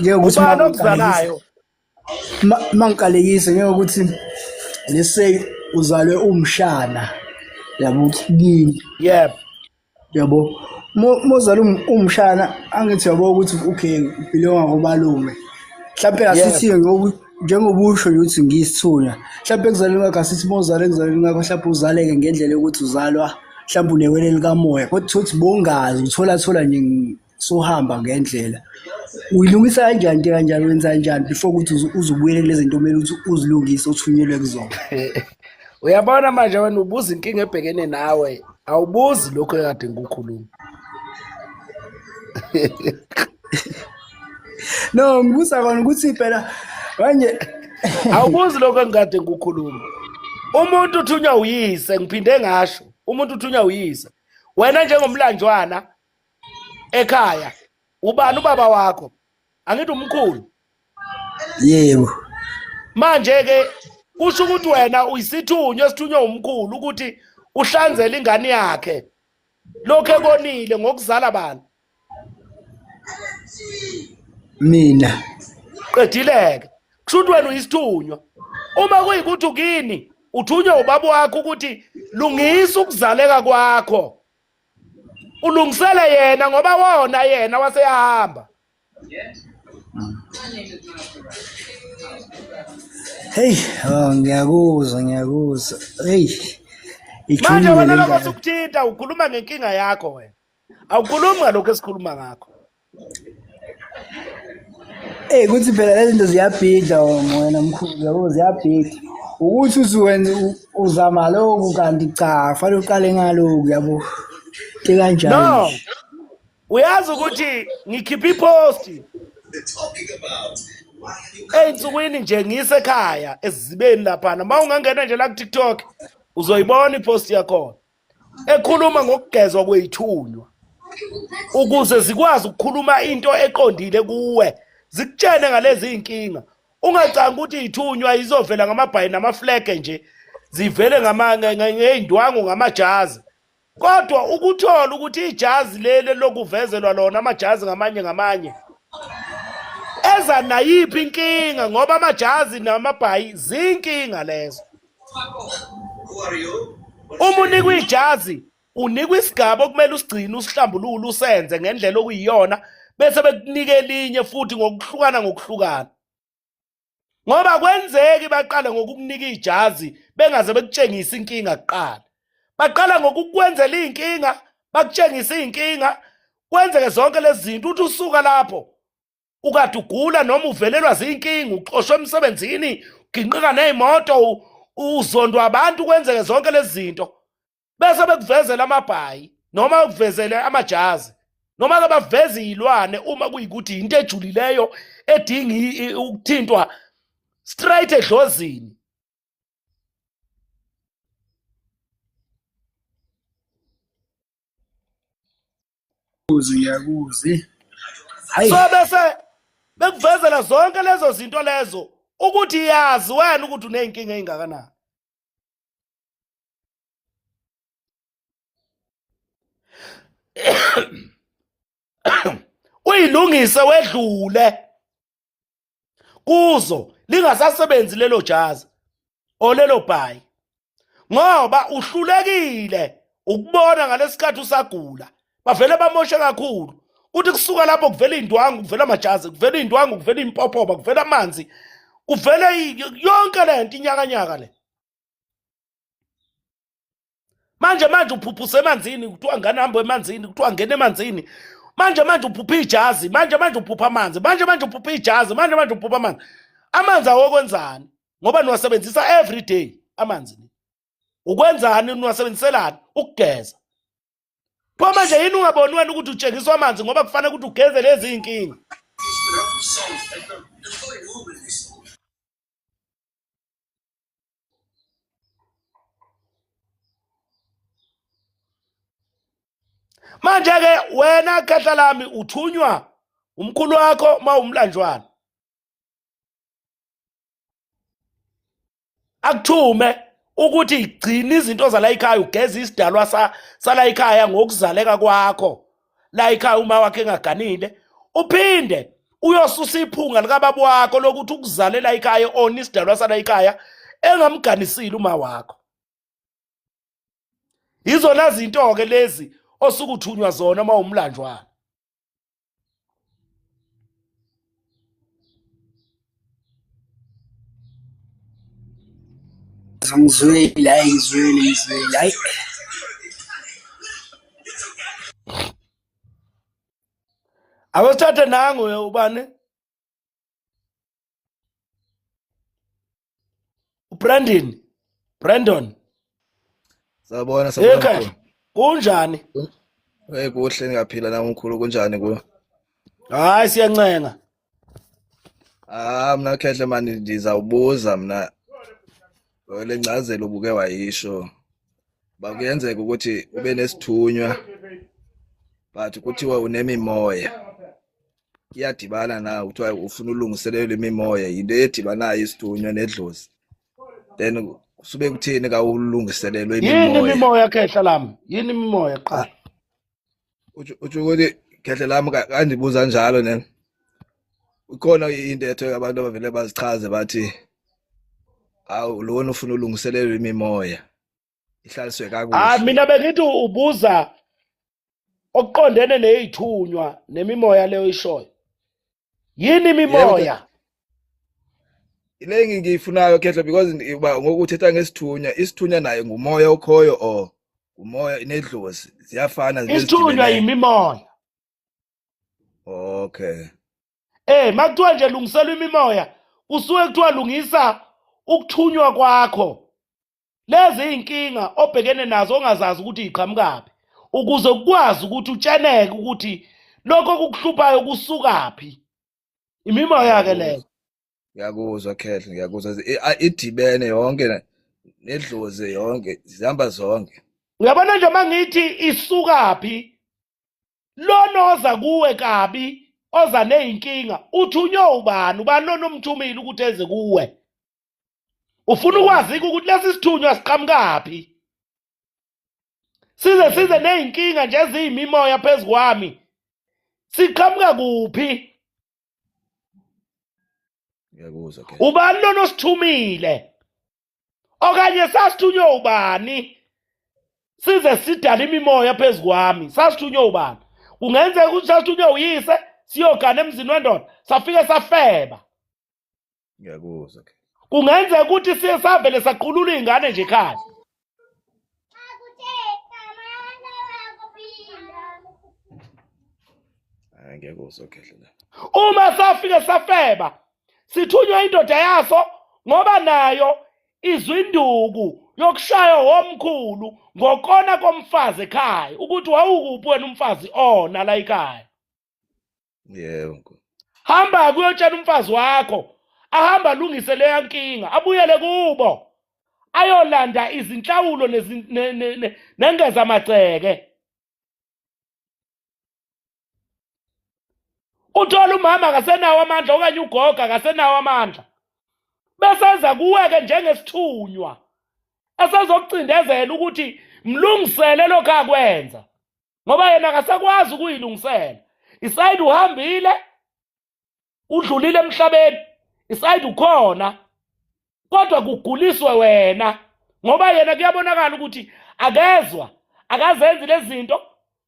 Njengokuthi Ubani okuzalayo? Mangiqalekise njengokuthi let's say uzalwe umshana yabo kini yebo yabo mozalwa umshana angithi yabo ukuthi okay belonga kobalume mhlawumbe asithi njengoba usho nje ukuthi ngiyisithunywa mhlawumbe ekuzalweni kwakho asithi mozalwa ekuzalweni kwakho mhlawumbe uzaleke ngendlela yokuthi uzalwa mhlawumbe unewele likamoya kodwa uthole ukuthi bongazi uthola thola nje sohamba ngendlela uyilungisa kanjani into kanjani wenza kanjani before ukuthi uzubuyele kulezi zinto kumele ukuthi uzilungise uthunyelwe kuzona uyabona manje wena ubuza inkinga ebhekene nawe awubuzi lokho ekade ngikukhuluma. No, ngibuza kona ukuthi phela manje Awubuzi lokho engikade ngikukhuluma. Umuntu uthunywa uyise, ngiphinde ngasho. Umuntu uthunywa uyise. Wena njengomlanjwana ekhaya, ubani ubaba wakho? Angithi umkhulu. Yebo. Manje ke kusho ukuthi wena uyisithunywa esithunywa umkhulu ukuthi uhlanzele ingane yakhe. Lokho ekonile ngokuzala bani? Mina. Qedileke. Kusho ukuthi wena uyisithunywa. Uma kuyikuthi ukini uthunywa ubaba wakho ukuthi lungisa ukuzaleka kwakho. Ulungisele yena ngoba wona yena waseyahamba. Hey, oh ngiyakuzwa ngiyakuzwa. Hey. Manje wena lokho sukuthinta ukhuluma ngenkinga yakho wena. Awukhulumi ngalokho esikhuluma ngakho. Hey kuthi phela lezi zinto ziyabhidla wena mkhulu yabo ziyabhidla. Ukuthi usuwenza uzama lokhu kanti cha fanele uqale ngalokhu yabo. Ke kanjalo. No. Uyazi ukuthi ngikhipha ipost ey'nsukwini nje ngisekhaya esizibeni laphana uma ungangena nje la ku-tiktok uzoyibona ipost yakhona ekhuluma ngokugezwa kwey'thunywa ukuze zikwazi ukukhuluma into eqondile kuwe zikutshene ngalezi iy'nkinga ungacanga ukuthi iy'thunywa izovela ngamabhayi namaflege nje zivele ngey'ndwangu ngamajazi kodwa ukuthola ukuthi ijazi leli lokuvezelwa lona amajazi ngamanye ngamanye eza nayiphi inkinga ngoba amajazi namabhayi zinkinga lezo uma unikwa ijazi unikwa isigaba okumele usigcine usihlambulule usenze ngendlela okuyiyona bese bekunika elinye futhi ngokuhlukana ngokuhlukana ngoba kwenzeki baqale ngokukunika ijazi bengaze bekutshengise inkinga kuqala baqala ngokukwenzela iy'nkinga bakutshengise iy'nkinga kwenzeke zonke lezi zinto uthi usuka lapho ukade ugula noma uvelelwa zinkinga uxoshwe emsebenzini uginqika ney'moto uzondwa abantu kwenzeke zonke lezi zinto bese bekuvezela amabhayi noma bekuvezele amajazi noma ke baveze iy'lwane uma kuyikuthi into ejulileyo edinga ukuthintwa straight edlozini Ngiyakuzwa. Hayi. So bese bekuvezela zonke lezo zinto lezo ukuthi yazi wena ukuthi uney'nkinga ey'ngakanani. Uyilungise wedlule kuzo lingasasebenzi lelo jazi olelo bhayi ngoba uhlulekile ukubona ngalesikhathi usagula bavele bamoshe kakhulu kuthi kusuka lapho kuvela indwangu kuvela amajazi kuvela indwangu kuvela impophoma kuvela amanzi kuvele yonke lento inyakanyaka le manje manje uphuphuse emanzini kuthiwa ngane hambo emanzini kuthiwa ngena emanzini manje manje uphupha ijazi manje manje uphupha amanzi manje manje uphupha ijazi manje manje uphupha amanzi amanzi awokwenzani ngoba niwasebenzisa every day amanzi ni ukwenzani niwasebenziselani ukugeza pho manje yini ungaboni wena ukuthi utshengiswa amanzi ngoba kufanele ukuthi ugeze lezi iy'nkinga manje ke wena khehla lami uthunywa umkhulu wakho uma umlanjwana akuthume ukuthi igcine izinto zala ekhaya ugeze isidalwa sala ekhaya ngokuzaleka kwakho la ekhaya uma wakhe engaganile uphinde uyosusa iphunga likababa wakho lokuthi ukuzalela ekhaya ona isidalwa sala ekhaya engamganisile uma wakho yizona zinto-ke lezi osuke uthunywa zona uma umlanjwana Ngizwile, hayi ngizwile, ngizwile, hayi. Awusithathe nangu ubani? uBrandon Brandon Sawubona sawubona Ekhaya mkhulu. kunjani Hey kuhle ngiyaphila nami mkhulu kunjani kuwe? Hayi siyancenga. Ah mna khehle mani ndizawubuza mna le ncazelo ubuke wayisho. Ba kuyenzeka ukuthi ube nesithunywa but kuthiwa unemimoya. Iyadibana na kuthiwa ufuna ulungiselelwa imimoya yinto edibanayo isithunywa nedlozi. Then kusube kuthini ka ulungiselelwe Yini imimoya? imimoya khehla lami? Yini imimoya qala? Utsho ukuthi khehle lami kandibuza njalo ne. Ikhona intetho yabantu abavele bazichaze bathi awu lona ufuna ulungiselelwe imimoya ihlaliswe Ah kakuhle. mina bengithi ubuza okuqondene nezithunywa nemimoya leyo ishoyo. Yini Yebo imimoya? le ngiyifunayo khehle because uba ngoku uthetha ngesithunywa, isithunywa naye ngumoya okhoyo or ngumoya nedlozi ziyafana zinto Isithunywa ezidibeneyo. yimimoya. Okay. Eh makuthiwa nje lungiselwa imimoya kusuke kuthiwa lungisa ukuthunywa kwakho. Lezi inkinga obhekene nazo ongazazi ukuthi iqhamukaphi ukuze ukwazi ukuthi utsheneke ukuthi lokho okukuhluphayo kusukaphi. Imimoya ke leyo. Ngiyakuzwa khehle, ngiyakuzwa. Idibene yonke nedlozi yonke zihamba zonke. Uyabona nje mangithi isukaphi lona oza kuwe kabi oza nezinkinga uthunywe ubani ubani lona omthumile ukuthi eze kuwe ufuna ukwazi ukuthi lesi sithunywa siqhamukaphi size size nezinkinga nje eziyimimoya phezu kwami siqhamuka kuphi Ngiyakuzwa khehle. Ubani lona osithumile okanye sasithunywe ubani size sidale imimoya phezu kwami sasithunywe ubani kungenzeka ukuthi sasithunywe uyise siyogana emzini wendoda safike safeba Ngiyakuzwa khehle. Kungenzeka ukuthi siye savele saqulula iy'ngane nje ekhaya. Hayi ngiyakuzwa khehle la. Uma safike safeba sithunywa indoda yaso ngoba nayo izwa induku yokushaywa womkhulu ngokona komfazi ekhaya ukuthi wawukuphi wena umfazi ona la ekhaya. Yebo mkhulu. Hamba kuyotshela umfazi wakho ahamba alungise leya nkinga abuyele kubo ayolanda izinhlawulo nengeza amagceke. Uthola umama akasenawo amandla okanye ugogo akasenawo amandla bese eza kuwe-ke njengesithunywa esezokucindezela ukuthi mlungisele lokho akwenza ngoba yena akasakwazi ukuyilungisela. Isayidi uhambile udlulile emhlabeni, isayidi ukhona kodwa kuguliswe wena ngoba yena kuyabonakala ukuthi akezwa, akazenzi lezi zinto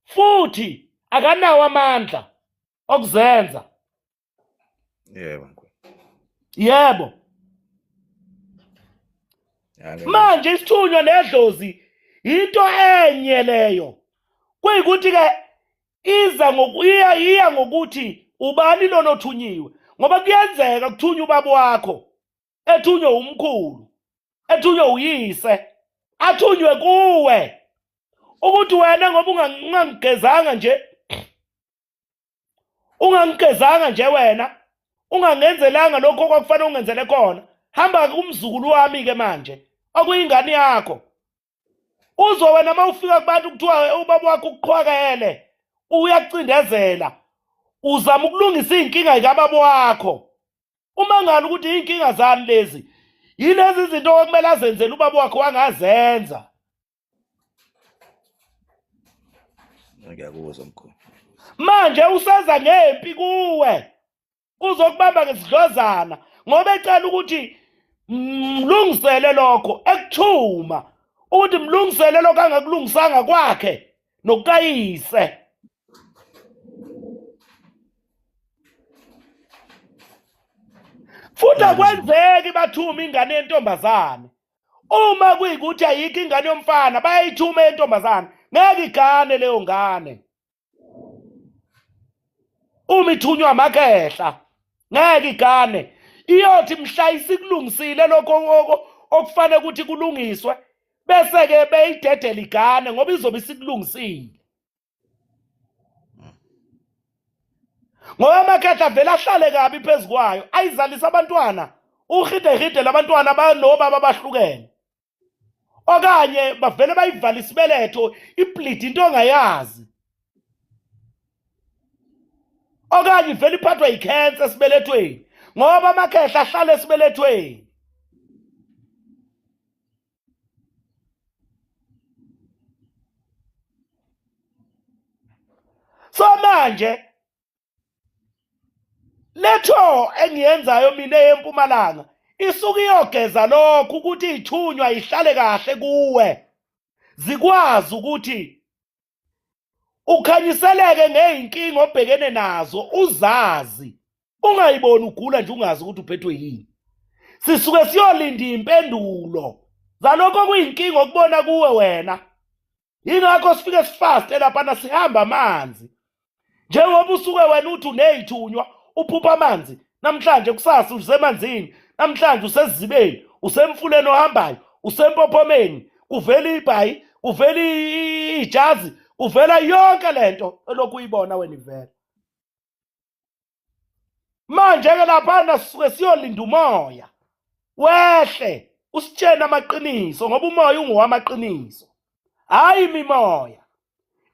futhi akanawo amandla okuzenza. Yebo mkhulu. Yebo. Manje isithunywa nedlozi into enye leyo. Kuyikuthi ke iza ngokuya iya ngokuthi ubani lona othunyiwe ngoba kuyenzeka kuthunywa ubaba wakho ethunywe umkhulu ethunywe uyise athunywe kuwe ukuthi wena ngoba ungangigezanga nje ungangigezanga nje wena ungangenzelanga lokho okwakufanele ungenzele khona hamba kumzukulu wami ke manje okuyingane yakho uzwe wena uma ufika kubantu kuthiwa ubaba wakho ukuqhwakele uyakucindezela uzama ukulungisa iy'nkinga zikababa wakho uma ngani ukuthi iy'nkinga zani lezi yilezi zinto okumele azenzele ubaba wakho wangazenza. Ngiyakuzwa mkhulu. Manje useza ngempi kuwe uzokubamba ngesidlozana ngoba ecela ukuthi mlungisele lokho ekuthuma ukuthi mlungisele lokho angakulungisanga kwakhe nokukayise. Futhi akwenzeki bathume ingane yentombazane uma kuyikuthi ayikho ingane yomfana bayayithuma yentombazane ngeke igane leyo ngane uma ithunywa amakhehla ngeke igane iyothi mhla isikulungisile lokho okufanele ukuthi kulungiswe bese-ke beyidedela igane ngoba izobe isikulungisile. Ngoba amakhehla avele ahlale kabi phezu kwayo, ayizalise abantwana, uhidehide labantwana banobaba abahlukene. Okanye bavele bayivale isibeletho, iblidi into ongayazi. Okanye ivele iphathwa yikhensa esibelethweni, ngoba amakhehla ahlala esibelethweni. So manje letho engiyenzayo mina eyempumalanga isuke iyogeza lokho ukuthi ithunywa ihlale kahle kuwe, zikwazi ukuthi ukhanyiseleke ngeyinkinga obhekene nazo, uzazi, ungayiboni ugula nje ungazi ukuthi uphethwe yini. Sisuke siyolinda impendulo zalokho okuyinkinga okubona kuwe wena. Yingakho sifike sifaste laphana, sihamba amanzi. Njengoba usuke wena uthi uney'thunywa, uphupha amanzi namhlanje, kusasa usemanzini, namhlanje usesizibeni, usemfuleni ohambayo, usempophomeni, kuvela ibhayi, kuvela ijazi, kuvela yonke lento elokhu uyibona wena ivela. Manje-ke laphana sisuke siyolinda umoya wehle usitshene amaqiniso, ngoba umoya ungowamaqiniso, hhayi imimoya.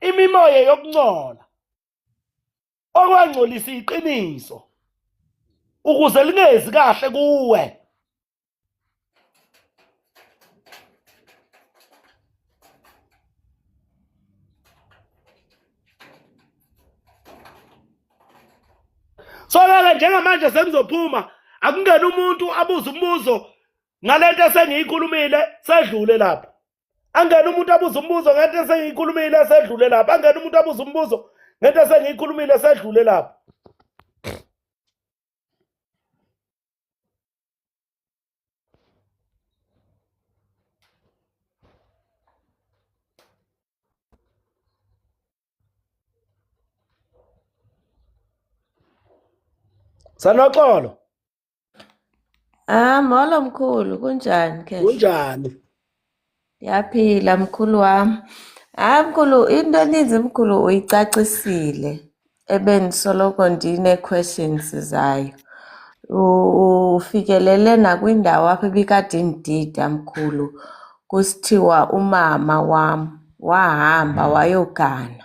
Imimoya yokuncola okwangcolisa iqiniso ukuze lingezi kahle kuwe. So-ke njengamanje sengizophuma, akungena umuntu abuze umbuzo ngalento esengiyikhulumile, sedlule lapho. Angena umuntu abuze umbuzo ngento esengiyikhulumile, sedlule lapho. Angena umuntu abuze umbuzo ngento esengiyikhulumile, sedlule lapho. Sanoxolo. Ah, molo mkhulu, kunjani Khehla? Kunjani? Ndiyaphila mkhulu wami. Hayi mkhulu, into eninzi mkhulu uyicacisile ebendisoloko ndine-questions zayo. Ufikelele nakwindawo apho ibikade indida mkhulu, kusithiwa umama wam wahamba wayogana,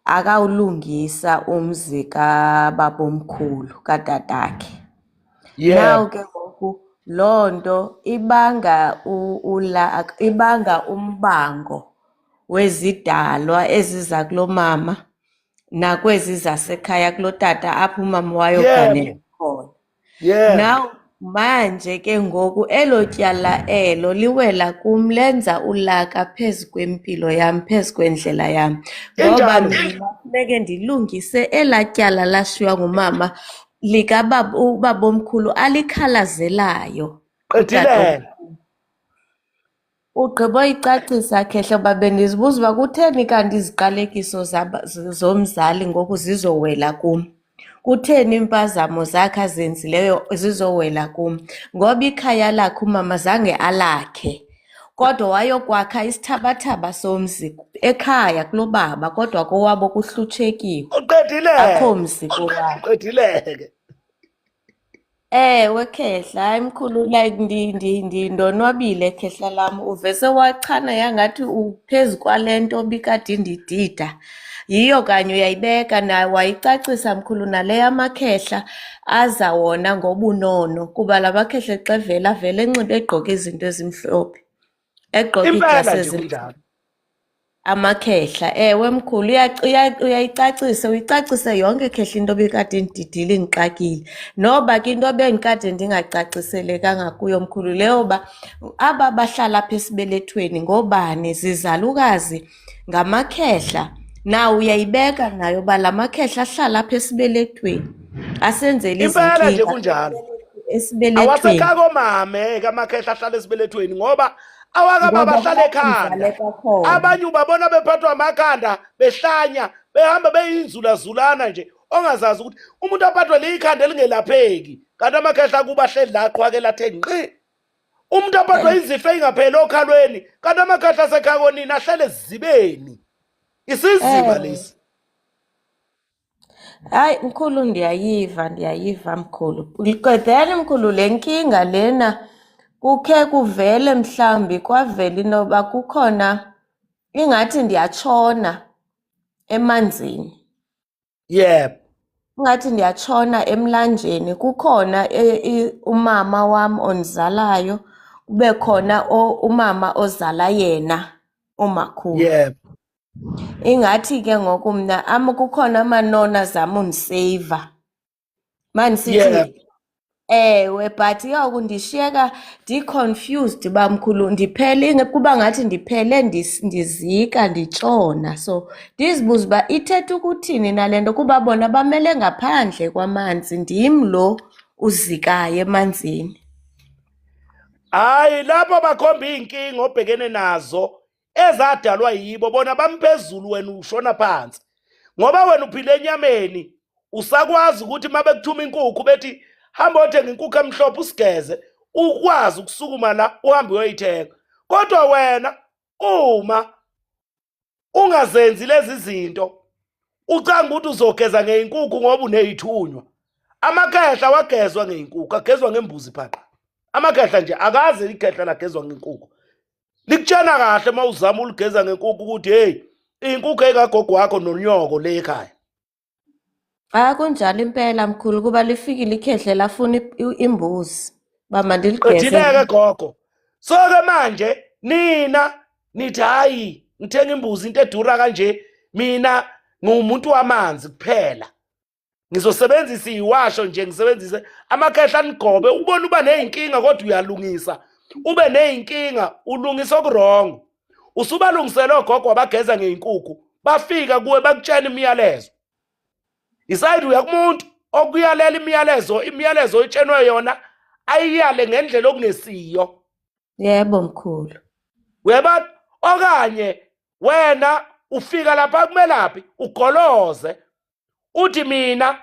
akawulungisa umzi kababomkhulu katatakhe. Now ke ngoku loo nto ibanga ibanga umbango wezidalwa eziza kulo mama nakwezi zasekhaya kulo tata apho umama wayoganela khona. Now manje ke ngoku elo tyala elo liwela kum, lenza ulaka phezu kwempilo yam, phezu kwendlela yam, ngoba mina funeke ndilungise elaa tyala lashiywa ngumama likababa ubabomkhulu alikhalazelayo. Qedilele. Ugqiboyicacisa Khehla uba bendizibuza uba kutheni kanti iziqalekiso zomzali ngoku zizowela kum. Kutheni iimpazamo zakhe azenzileyo zizowela kum? Ngoba ikhaya lakhe umama zange alakhe, kodwa wayokwakha isithabathaba somzi ekhaya kulobaba, kodwa kowabo kuhlutshekiwe. Uqedile. Akho mzi kowabo. Uqedile-ke. Ewe Khehla, hayi mkhulu, like ndonwabile Khehla lam. Uvese wachana yangathi uphezu kwale nto bikade indidida. Yiyo kanye uyayibeka nayo wayicacisa mkhulu nale yamakhehla aza wona ngobunono, kuba la makhehla xa evela avele enxibe egqoke izinto ezimhlophe, egqoke Impela iidyasi nje ezimhlophe. kunjalo. Amakhehla, ewe mkhulu, uyayicacisa, uyicacise yonke khehla into obikade indidile indixakile. Noba ke into bendikade ndingacaciselekanga kuyo mkhulu leyo uba aba bahlala apha esibelethweni ngoobani, zizalukazi, ngamakhehla. Nawo uyayibeka nayo uba la makhehla ahlala apha esibelethweni asenzela Impela nje izinkinga kunjalo. esibelethweni. Awasekhaya komame ke amakhehla ahlala esibelethweni, ngoba awakababa Ngoba ahlala ekhanda. kuzaleka khona. Abanye ubabona bephathwa amakhanda, behlanya, behamba beyinzulazulana nje, ongazazi ukuthi umuntu aphathwe likhanda elingelapheki, kanti amakhehla kuba ahleli la aqhwakela athe ngqi. Umuntu aphathwe izifo ey'ngapheli okhalweni, kanti amakhehla asekhaya konina ahlele esizibeni. Isiziba lesi. Hayi mkhulu ndiyayiva ndiyayiva mkhulu. Then mkhulu le nkinga lena kukhe kuvele mhlawumbi kwavela inoba kukhona ingathi ndiyatshona emanzini. Yebo. Ingathi ndiyatshona emlanjeni kukhona umama wam ondizalayo kube khona umama ozala yena umakhulu. Yebo. Ingathi ke ngoku mna am kukhona amanoni azama undiseyiva. Mandisithi ewe but ke ngoku ndishiyeka ndi-confused uba mkhulu ndiphele kuba ngathi ndiphele ndizika nditshona. So ndizibuze uba ithetha ukuthini na le nto kuba bona bamele ngaphandle kwamanzi ndim lo uzikayo emanzini. Hayi lapho bakhomba iy'nkinga obhekene nazo ezadalwa yibo bona bamphezulu wena ushona phansi ngoba wena uphila enyameni usakwazi ukuthi uma bekuthuma inkukhu bethi hamba othenga inkukhu emhlophe usigeze ukwazi ukusukuma la uhambe uyoyithenga kodwa wena uma ungazenzi lezi zinto ucanga ukuthi uzogeza ngeyinkukhu ngoba uneyithunywa amakhehla wagezwa ngeyinkukhu agezwa ngembuzi phaqa amakhehla nje akaze ikhehla lagezwa ngenkukhu likutshena kahle uma uzama uligeza ngenkukhu ukuthi hey inkukhu ekagogo wakho nonyoko le ekhaya. Hayi kunjalo impela mkhulu kuba lifikile ikhehle lafuna imbuzi uba mandiligeze. Qedile-ke gogo. So-ke manje nina nithi hayi ngithenga imbuzi into edura kanje mina ngiwumuntu wamanzi kuphela. Ngizosebenzisa iwasho nje ngisebenzise amakhehla anigobe ubone uba nezinkinga kodwa uyalungisa ube nezinkinga ulungisa okurongo usubalungisele ogogo abageza ngey'nkukhu bafika kuwe bakutshena imiyalezo isayidi uya kumuntu okuyalela imiyalezo imiyalezo oyitshenwe yona ayiyale ngendlela okungesiyo. Yebo mkhulu. Uyabona okanye wena ufika lapha kumelaphi ugoloze uthi mina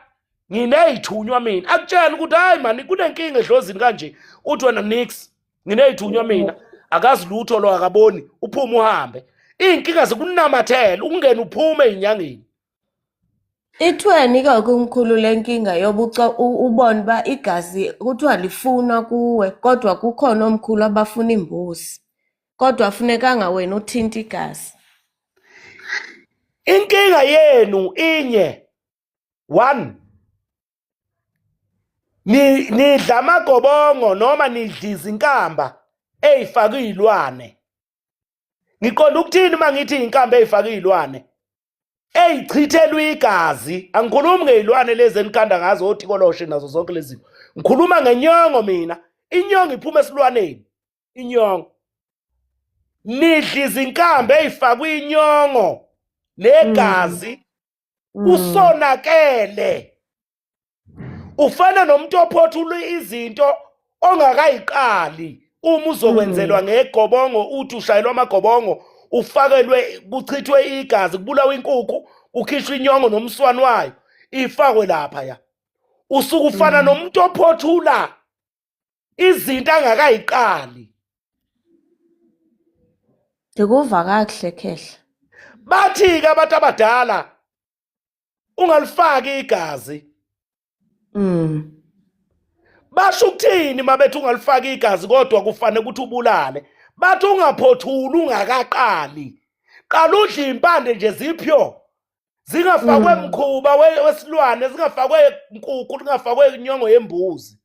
ngineyithunywa mina akutshela ukuthi hayi mani kunenkinga edlozini kanje uthi wena nix ngineyithunywa mina akazi lutho lo akaboni uphume uhambe iy'nkinga zikunamathela ungene uphume ey'nyangeni. Ithweni ke kumkhulu le nkinga yobuca ubone uba igazi kuthiwa lifunwa kuwe kodwa kukhona omkhulu abafuna imbuzi kodwa afunekanga wena uthinte igazi. Inkinga yenu inye one ni nidla amagobongo noma nidla izinkamba eyifakwe izilwane. Ngiqonda ukuthini uma ngithi inkambi eyifakwe izilwane eyichithelwe igazi angikhulumi ngeyilwane lezi enikhanda ngazo otikoloshe nazo zonke lezi zinto ngikhuluma ngenyongo mina inyongo iphuma esilwaneni inyongo nidla izinkambi eyifakwe inyongo negazi usonakele ufana nomuntu ophothula izinto ongakayiqali uma uzokwenzelwa ngegobongo uthi ushayelwa amagobongo ufakelwe kuchithwe igazi kubulawa inkukhu kukhishwe inyongo nomswani wayo ifakwe lapha ya usuke ufana nomuntu ophothula izinto angakayiqali. Ndikuva kakuhle khehla. Bathi-ke abantu abadala ungalifaki igazi. Basho ukuthini mabethi ungalifaki igazi kodwa kufanele ukuthi ubulale. Bathi ungaphothuli ungakaqali. Qala udle impande nje zipyo. Zingafakwe mkhuba wesilwane, zingafakwe nkukhu, zingafakwe inyongo yembuzi.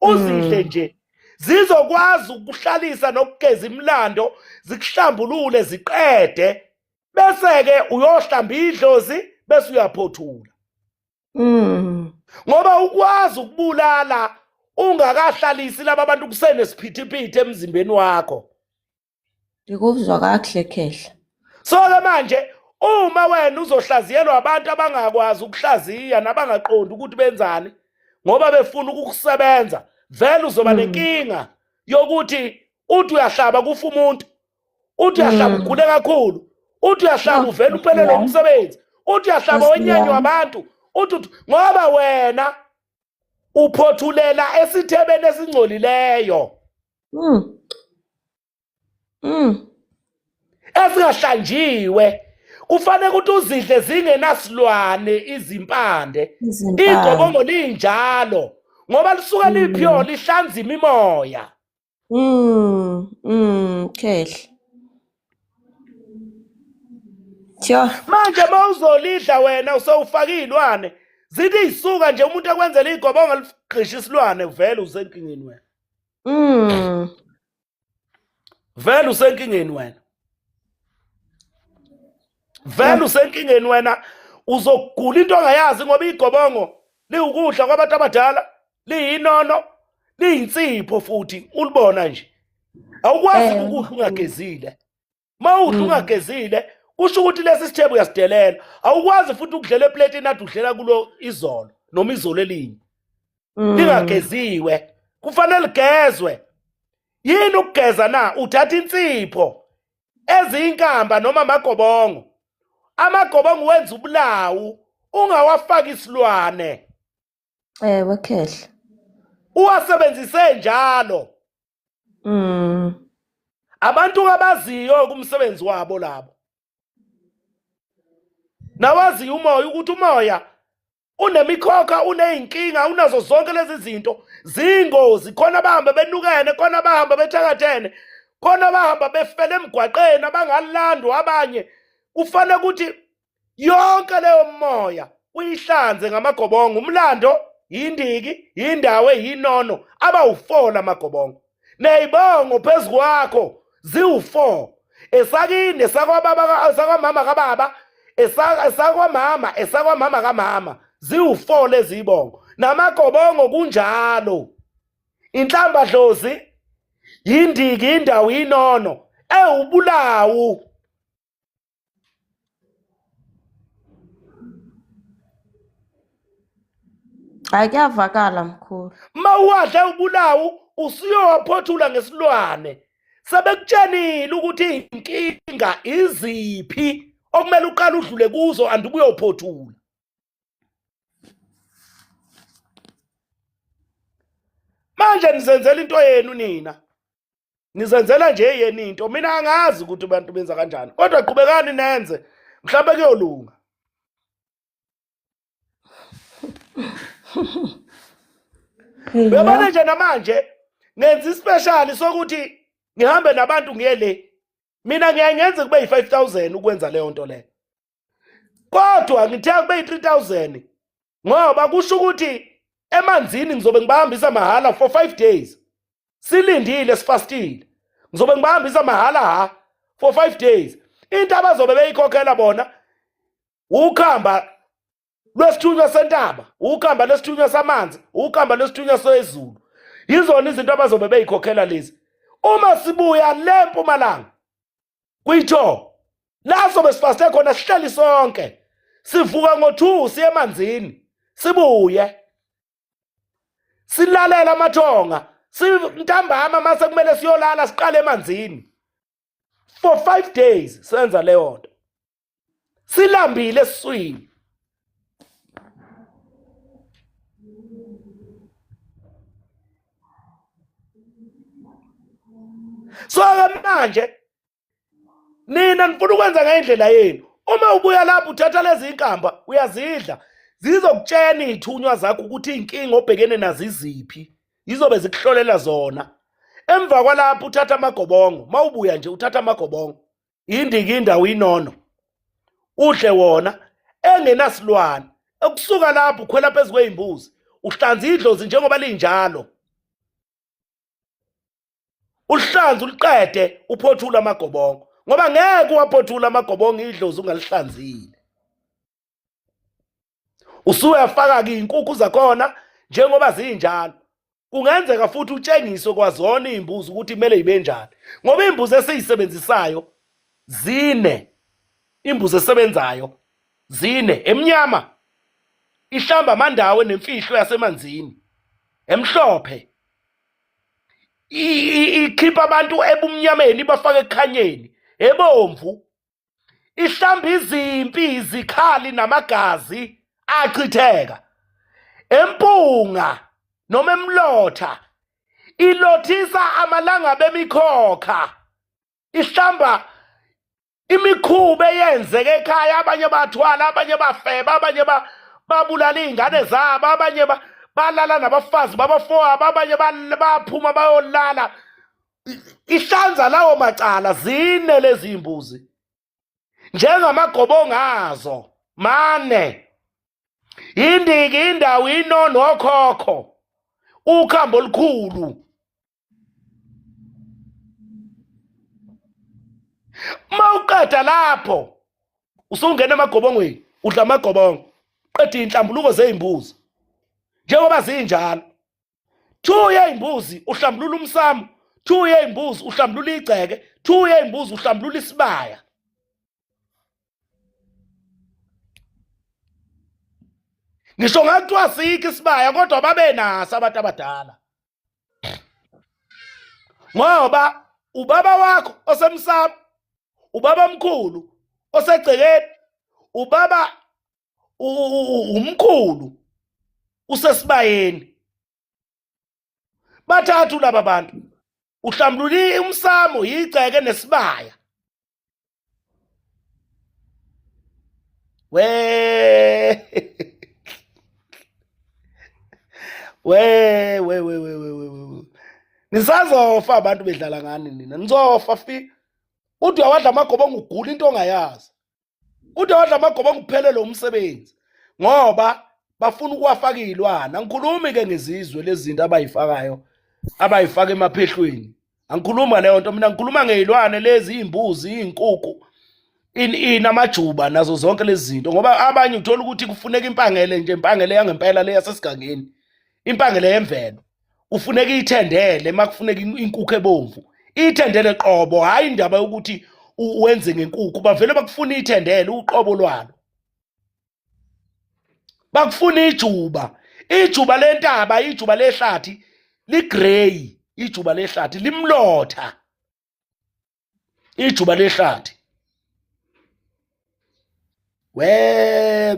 Uzidle nje. Zizokwazi ukuhlalisa nokugeza imilando, zikuhlambulule ziqede. Bese-ke uyohlamba idlozi bese uyaphothula. Ngoba ukwazi ukubulala ungakahlalisi laba bantu kusenesiphithiphithi emzimbeni wakho. Ndikuzwa kakuhle khehla. So-ke manje uma wena uzohlaziyelwa abantu abangakwazi ukuhlaziya nabangaqondi ukuthi benzani ngoba befuna ukukusebenza vele uzoba nenkinga yokuthi uthi uyahlaba kufa umuntu uthi uyahlaba ugule kakhulu uthi uyahlaba uvele uphelelwe umsebenzi uthi uyahlaba wenyanywa abantu uthi ngoba wena uphothulela esithebeni esingcolileyo esingahlanjiwe. Kufanele ukuthi uzidle zingenasilwane izimpande. Izimpande. Igobongo linjalo ngoba lisuke lipure lihlanza imimoya. Khehla. Tyo. Manje mawuzolidla wena usewufaka izilwane, zithi isuka nje umuntu ekwenzela igobongo ligqisha isilwane vele usenkingeni wena. Vele usenkingeni wena. Vele usenkingeni wena, uzogula into ongayazi ngoba igobongo liwukudla kwabantu abadala, liyinono, liyinsipho futhi ulibona nje. Awukwazi ukudla ungagezile. Mawudla ungagezile kusho ukuthi lesi sithebo uyasidelela. Awukwazi futhi ukudlela epletini ade udlela kulo izolo noma izolo elinye. Lingageziwe, kufanele ligezwe. Yini ukugeza na? Uthatha insipho eziyinkamba noma amagobongo. Amagobongo wenza ubulawu, ungawafaki isilwane. Ewe khehla. Uwasebenzise njalo. Abantu abaziyo kumsebenzi wabo labo. Nawaziyo umoya ukuthi umoya unemikhokha, uneyinkinga, unazo zonke lezi zinto zingozi. Khona abahamba benukene, khona abahamba bethakathene, khona abahamba befele emgwaqeni, abangalandwa abanye. Kufanele ukuthi yonke leyo moya uyihlanze ngamagobongo. Umlando yindiki, yindawo eyinono, abawu4 lamagobongo. Neyibongo phezu kwakho ziwu4. Esakini, esakwababa, esakwamama kababa, esakwamama, esakwamama kamama, ziwu4 lezi ibongo. Namagobongo kunjalo. Inhlamba dlozi, yindiki, indawo, inono, ewubulawu. Hayi kuyavakala mkhulu. Mawuwadla ubulawu usuyowaphothula ngesilwane. Sebekutshenile ukuthi inkinga iziphi okumele uqale udlule kuzo and ubuyophothula. Manje nizenzela into yenu nina. Nizenzela nje yeni into. Mina angazi ukuthi abantu benza kanjani. Kodwa qhubekani nenze. Mhlawumbe kuyolunga. Uyabona nje namanje ngenza ispecial sokuthi ngihambe nabantu ngiye le. Mina ngiyaye ngenze kube yi-5000 ukwenza leyo nto leyo. Kodwa ngithe kube yi-3000 ngoba kusho ukuthi emanzini ngizobe ngibahambisa mahhala for 5 days. Silindile sifastile. Ngizobe ngibahambisa mahhala ha for 5 days. Into abazobe beyikhokhela bona ukhamba lwesithunywa sentaba, ukhamba lwesithunywa samanzi, ukhamba lwesithunywa sezulu. Yizona izinto abazobe beyikhokhela lezi. Uma sibuya le Mpumalanga kuyitho la sobe sifaste khona sihleli sonke, sivuka ngo-2 siye emanzini, sibuye silalela amathonga, sintambama mase kumele siyolala siqale emanzini for 5 days senza leyo nto, silambile esiswini. So ke manje nina nifuna ukwenza ngendlela yenu. Uma ubuya lapho uthatha lezi inkamba uyazidla, zizokutshena izithunywa zakho ukuthi inkinga obhekene nazo iziphi, yizobe zikuhlolela zona. Emva kwalapho uthatha amagobongo, mawubuya nje uthatha amagobongo, indiki uyinono, udle wona engenasilwane. Ukusuka lapho ukhwela phezu kweyimbuzi, uhlanza idlozi njengoba linjalo, ulihlanze uliqede, uphothule amagobongo, ngoba ngeke uwaphothule amagobongo idlozi ungalihlanzile. Usuyafaka-ke iy'nkukhu zakhona njengoba zinjalo. Kungenzeka futhi utshengiswe kwazona iy'mbuzi ukuthi kumele yibe njani, ngoba iy'mbuzi esiyisebenzisayo zine. Imbuzi esebenzayo zine: emnyama ihlamba amandawo nemfihlo yasemanzini, emhlophe ikhipha abantu ebumnyameni ibafake ekukhanyeni, ebomvu ihlamba izimpi, izikhali namagazi achitheka, empunga noma emlotha ilothisa amalangabi emikhokha, ihlamba Imikhuba eyenzeke ekhaya, abanye bathwala, abanye bafeba, abanye babulala iy'ngane zabo, abanye balala nabafazi babafowabo, abanye baphuma bayolala. Ihlanza lawo macala. Zine lezi mbuzi njengamagobongazo mane, indiki, indawo, inono, okhokho, ukhambo olukhulu. Uma uqeda lapho usungena emagobongweni, udla amagobongo, qeda iy'nhlambuluko zey'mbuzi njengoba zinjalo. 2 yey'mbuzi uhlambulula umsamo, 2 yey'mbuzi uhlambulula igceke, 2 yey'mbuzi uhlambulula isibaya. Ngisho ngakuthiwa sikho isibaya, kodwa babenaso abantu abadala, ngoba ubaba wakho osemsamo, ubaba omkhulu osegcekeni, ubaba umkhulu usesibayeni. Bathathu laba bantu, uhlambulula umsamo, yigceke nesibaya. We we we we we we we we, nisazofa abantu bedlala ngani nina, nizofa fi. Uthi uyawadla amagobongo, ugula into ongayazi. Uthi uyawadla amagobongo, uphelele umsebenzi, ngoba bafuna ukuwafaka iy'lwane. Angikhulumi ke ngezizwe lezi zinto abayifakayo, abayifaka emaphehlweni, angikhuluma leyo nto mina. Ngikhuluma ngey'lwane lezi, iy'mbuzi, iy'nkukhu, ini, amajuba, nazo zonke lezi zinto, ngoba abanye uthola ukuthi kufuneka impangele nje, impangele yangempela le yasesigangeni, impangele yemvelo, kufuneka iyithendele. Uma kufuneka inkukhu ebomvu, iyithendele qobo, hhayi indaba yokuthi wenze ngenkukhu. Bavele bakufuna iyithendele uqobo lwalo. Bakufuna ijuba, ijuba lentaba, ijuba lehlathi ligrey, ijuba lehlathi limlotha, ijuba lehlathi we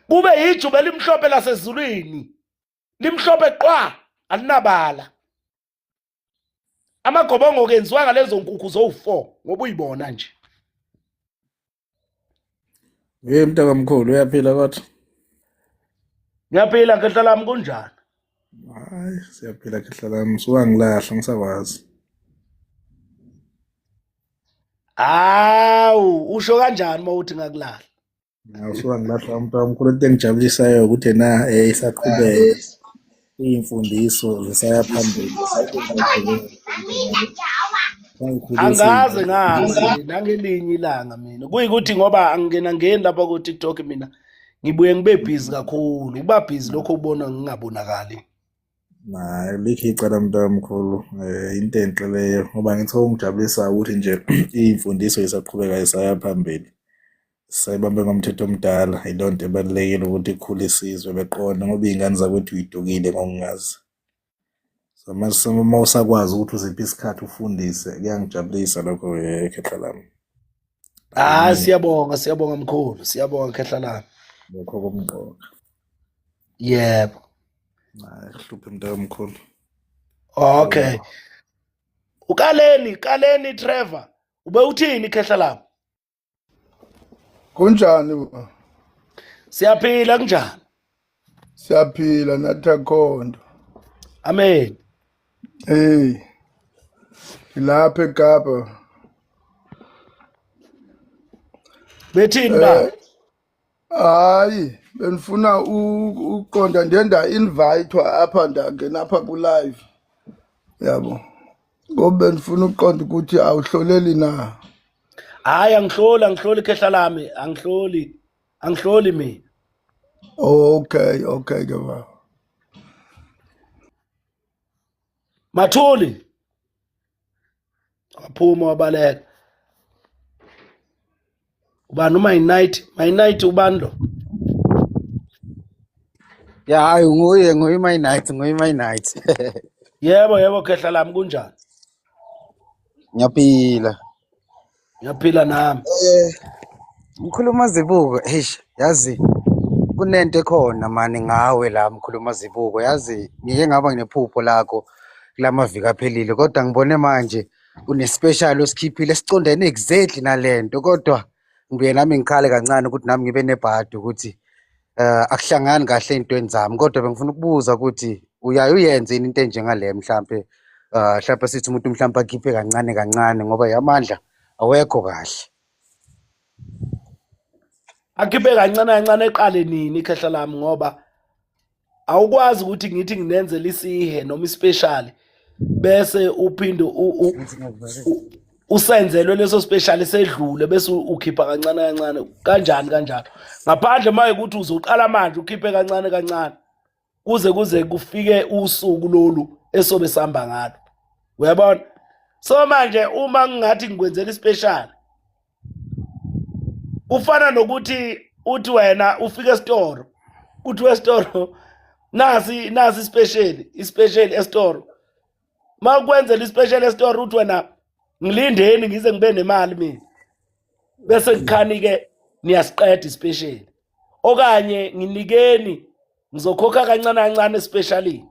kube ijuba elimhlophe lasezulwini, limhlophe qwa, alinabala. Amagobongo kenziwa ngalezo nkukhu zowu-4 ngoba uyibona nje. Hey mntakamkhulu, uyaphila kodwa? Ngiyaphila nkhehla lami, kunjani? Hayi, siyaphila khehla lami, suwangilahla ngisakwazi. Hawu, usho kanjani uma uthi ngakulahla? Hawu, suwangilahla mntakamkhulu. Into engijabulisayo ukuthi na isaqhubeka iy'mfundiso zisaya phambili. Angaze ngazi nangelinye ilanga mina kuyikuthi ngoba angingena ngeni lapha ku-TikTok, mina ngibuye ngibe busy kakhulu, uba busy lokho ubona ngingabonakali. Hayi, likho icala mntakamkhulu, into enhle leyo, ngoba ngithi okungijabulisa ukuthi nje iy'mfundiso zisaqhubeka zisaya phambili. Sayibambe ngomthetho omdala, yiloo nto ebalulekile ukuthi ikhule isizwe beqonde, ngoba iy'ngane zakwethu y'dukile ngokungazi. So uma usakwazi ukuthi uziphe isikhathi ufundise, kuyangijabulisa lokho, khehla lami. Hayi, siyabonga, siyabonga mkhulu, siyabonga khehla lami. Lokho kumqoka. Yebo. Hayi, kuhluphe mntakamkhulu. Okay, ukaleni kaleni Trevor, ube uthini khehla lami? Kunjani bo? Siyaphila, kunjani? Siyaphila nathi, akhondo. Amen. Hey. Ngilapha eKapa. Bethini ba? Hayi, benifuna ukuqonda, ndiye nda-invitwa apha, ndangena apha ku-live. Yabo. Ngoba benifuna ukuqonda ukuthi awuhloleli na. Hayi, angihloli, angihloli khehla lami, angihloli, angihloli mina. Okay, ke ba. Mathuli waphuma wabaleka. Ubani uma night, my night, ubani lo? Ya, hayi, nguye my night, nguye my night. Yebo, yebo khehla lami, kunjani? Ngiyaphila. Ngiyaphila nami. Mkhulu Mazibuko, eish, yazi kunento ekhona mani ngawe la, mkhulu Mazibuko, yazi ngike ngaba nephupho lakho kulamaviki aphelile, kodwa ngibone manje une-special osikhiphile sicondene exactly nalento kodwa ngibuye nami ngikhale kancane ukuthi nami ngibe nebhadi ukuthi akuhlangani kahle ey'ntweni zami kodwa bengifuna ukubuza ukuthi uyaye uyenze yini into enjengale mhlampe mhlampe sithi umuntu mhlampe akhiphe kancane kancane ngoba yamandla awekho kahle. Akhiphe kancane kancane eqale nini ikhehla lami ngoba awukwazi ukuthi ngithi nginenzela isihe noma ispecial bese uphinde usenzelwe leso special sedlule bese ukhipha kancane kancane kanjani kanjalo ngaphandle maye ukuthi uzoqala manje ukhiphe kancane kancane kuze kuze kufike usuku lolu esobe sihamba ngalo uyabona so manje uma ngingathi ngikwenzela ispecial kufana nokuthi uthi wena ufike esitoro uthi wesitoro nasi nasi ispecial ispecial esitoro makwenzela ispecial esitoro uthi wena ngilindeni ngize ngibe nemali mina bese ngikhani ke niyasiqeda ispecial okanye nginikeni ngizokhokha kancane kancane especially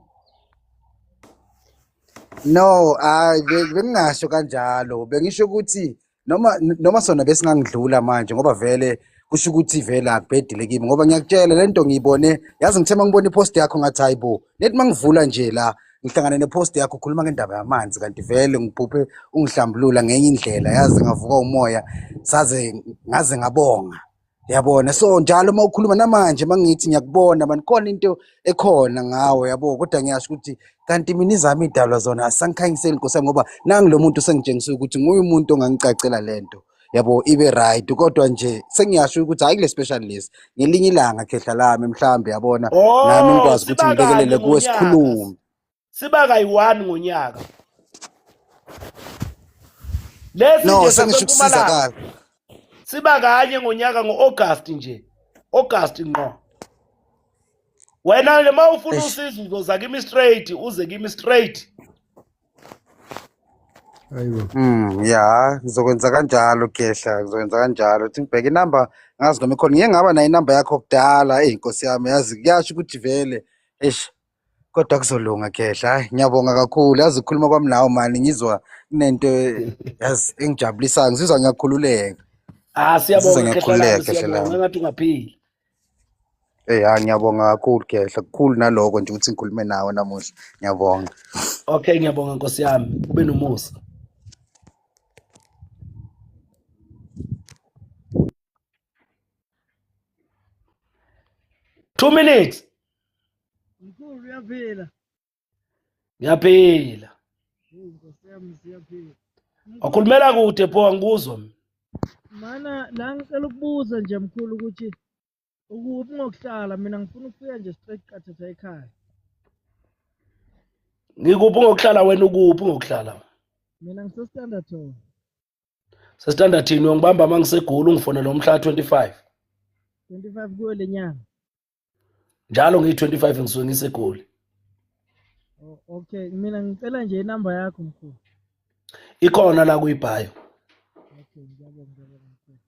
No, hayi bengingasho kanjalo. Bengisho ukuthi noma noma sona besingangidlula manje ngoba vele kusho ukuthi vele akubhedile kimi ngoba ngiyakutshela lento ngiyibone yazi ngithe mangibona ipost yakho ngathi hayibo nethi mangivula nje la ngihlangane nepost yakho ukhuluma ngendaba yamanzi kanti vele ngiphuphe ungihlambulula ngenye indlela yazi ngavuka umoya saze ngaze ngabonga yabona so njalo uma ukhuluma namanje mangithi ngiyakubona mani khona into ekhona ngawe yabo kodwa ngiyasho ukuthi kanti mina izami idalwa zona asangikhanyiseli nkosi yami ngoba nangi lo muntu sengitshengisa ukuthi nguye umuntu ongangicacela lento yabo ibe right kodwa nje sengiyasho ukuthi hayi kule special list ngelinye ilanga khehla lami mhlambe yabona nami oh ngikwazi ukuthi siba kanye ngibekelele kuwe ngonyaka sikhulume siba kayi-one ngonyaka lesi no nje sengisho sasempumalanga ukusizakala siba kanye ngonyaka ngo-august nje august ngqo wena nje uma ufuna eish usizo uzoza kimi straight uze kimi straight Hayibo. Ya, ngizokwenza kanjalo Khehla, ngizokwenza kanjalo. Thi ngibheke inamba ngazi noma ikhona. Ngiye ngaba nayo inamba yakho kudala. Eyi Nkosi yami, yazi kuyasho ukuthi vele eish kodwa kuzolunga Khehla. Hayi ngiyabonga kakhulu. Yazi ukukhuluma kwami nawe mani ngizwa kunento yazi engijabulisayo. Ngizizwa ngiyakhululeka. ah Ngizizwa siyabonga khehla lami ngiyakhululeka Khehla siyabonga lami. engathi ungaphila Eyi hayi ngiyabonga kakhulu Khehla. Kukhulu naloko nje ukuthi ngikhulume nawe namuhla. Ngiyabonga. okay ngiyabonga nkosi yami ube nomusa 2 minutes Mkhulu uyaphila. ngiyaphila Hey Nkosi yami siyaphila. Mkhulu wakhulumela kude pho angikuzwa mina. mana la ngicela ukubuza nje mkhulu ukuthi ukuphi ngokuhlala mina ngifuna ukufika nje straight qathatha ekhaya. Ngikuphi ngokuhlala wena ukuphi ngokuhlala? Mina ngise-Standerton. Sestandardini uyongibamba uma ngisegoli ungifonele umhla 25. 25 kuyo le nyanga. Njalo ngiyi-25 ngisuke ngisegoli. Oh, okay, mina ngicela nje inamba yakho mkhulu. Ikhona la kuyibhayo. Okay, ngiyabonga ngiyabonga mkhulu.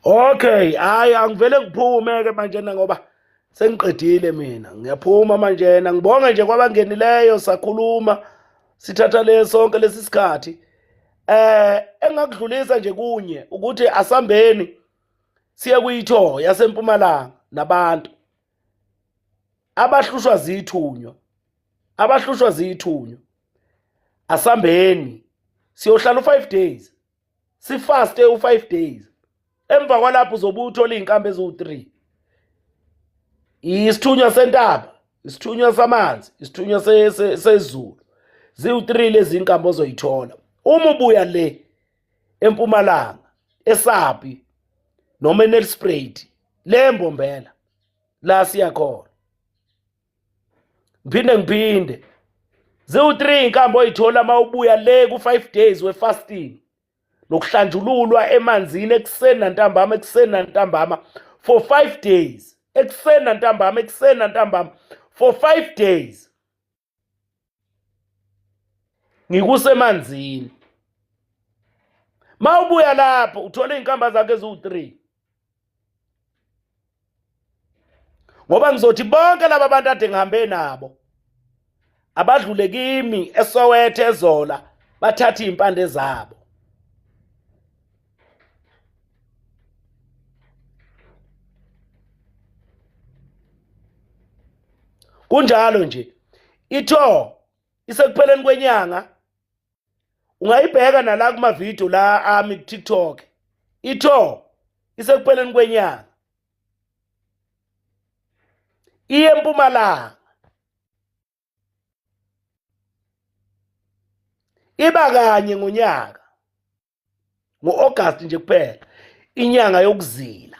Okay, hayi angivele ngiphume ke manje na ngoba sengiqedile mina. Ngiyaphuma manje na ngibonge nje kwabangenileyo sakhuluma sithatha le sonke lesi sikhathi. Eh engakudlulisa nje kunye ukuthi asambeni siye kuyitho yasempumalanga nabantu abahlushwa zithunywa abahlushwa zithunywa asambeni siyohlala u5 days sifaste u5 days emva kwalapho uzobe uthola izinkambi eziwu3 isithunywa sentaba isithunywa samanzi isithunywa sezulu ziwu3 lezi inkambi ozoyithola uma ubuya le empumalanga esapi noma eNelspruit le mbombela la siya khona ngiphinde ngiphinde ziwu-3 inkambo oyithola uma ubuya le ku-5 days we-fasting nokuhlanjululwa emanzini ekuseni nantambama ekuseni nantambama for 5 days ekuseni nantambama ekuseni nantambama for 5 days ngikusemanzini. Mawubuya lapho uthola izinkamba zakhe eziwu-3. Ngoba ngizothi bonke laba bantu ade ngihambe nabo abadlule kimi eSoweto eZola bathathe izimpande zabo. Kunjalo nje itho isekupheleni kwenyanga ungayibheka nala kuma video la ami ku TikTok itho isekupheleni kwenyanga iye empumalanga iba kanye ngonyaka ngo-August nje kuphela inyanga yokuzila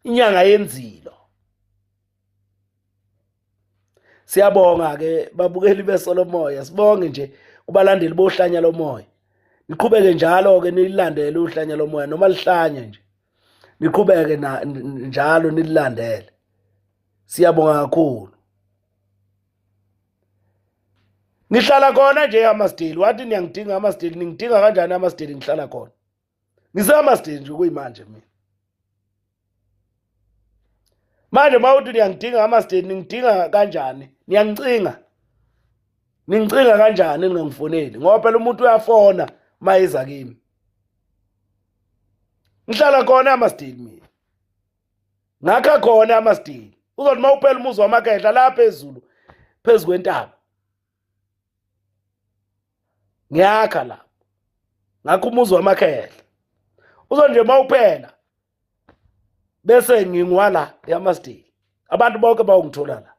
inyanga yenzilo siyabonga ke babukeli besolomoya sibonge nje kubalandeli bohlanya lomoya niqhubeke njalo ke nilandele uhlanya lomoya noma lihlanya nje niqhubeke njalo nililandele siyabonga kakhulu ngihlala khona nje eHammersdale wathi niyangidinga eHammersdale ningidinga kanjani eHammersdale ngihlala khona ngiseHammersdale nje kuyimanje mina manje uma uthi niyangidinga eHammersdale ningidinga kanjani niyangicinga ningicinga kanjani ningangifoneli ngoba phela umuntu uyafona uma eza kimi ngihlala khona eHammersdale mina ngakha khona amasidili uzothi uma uphela umuzi wamakhehla la phezulu phezu kwentaba ngiyakha lapho ngakho umuzi wamakhehla uzothi nje uma uphela bese ngingwala yamasidili abantu bonke bawungithola la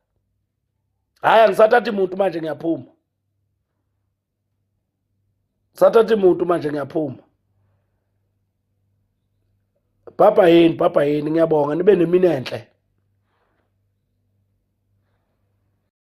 hhayi angisathathi muntu manje ngiyaphuma sathatha imuntu manje ngiyaphuma bhabha yini bhabha yini ngiyabonga nibe nemini enhle.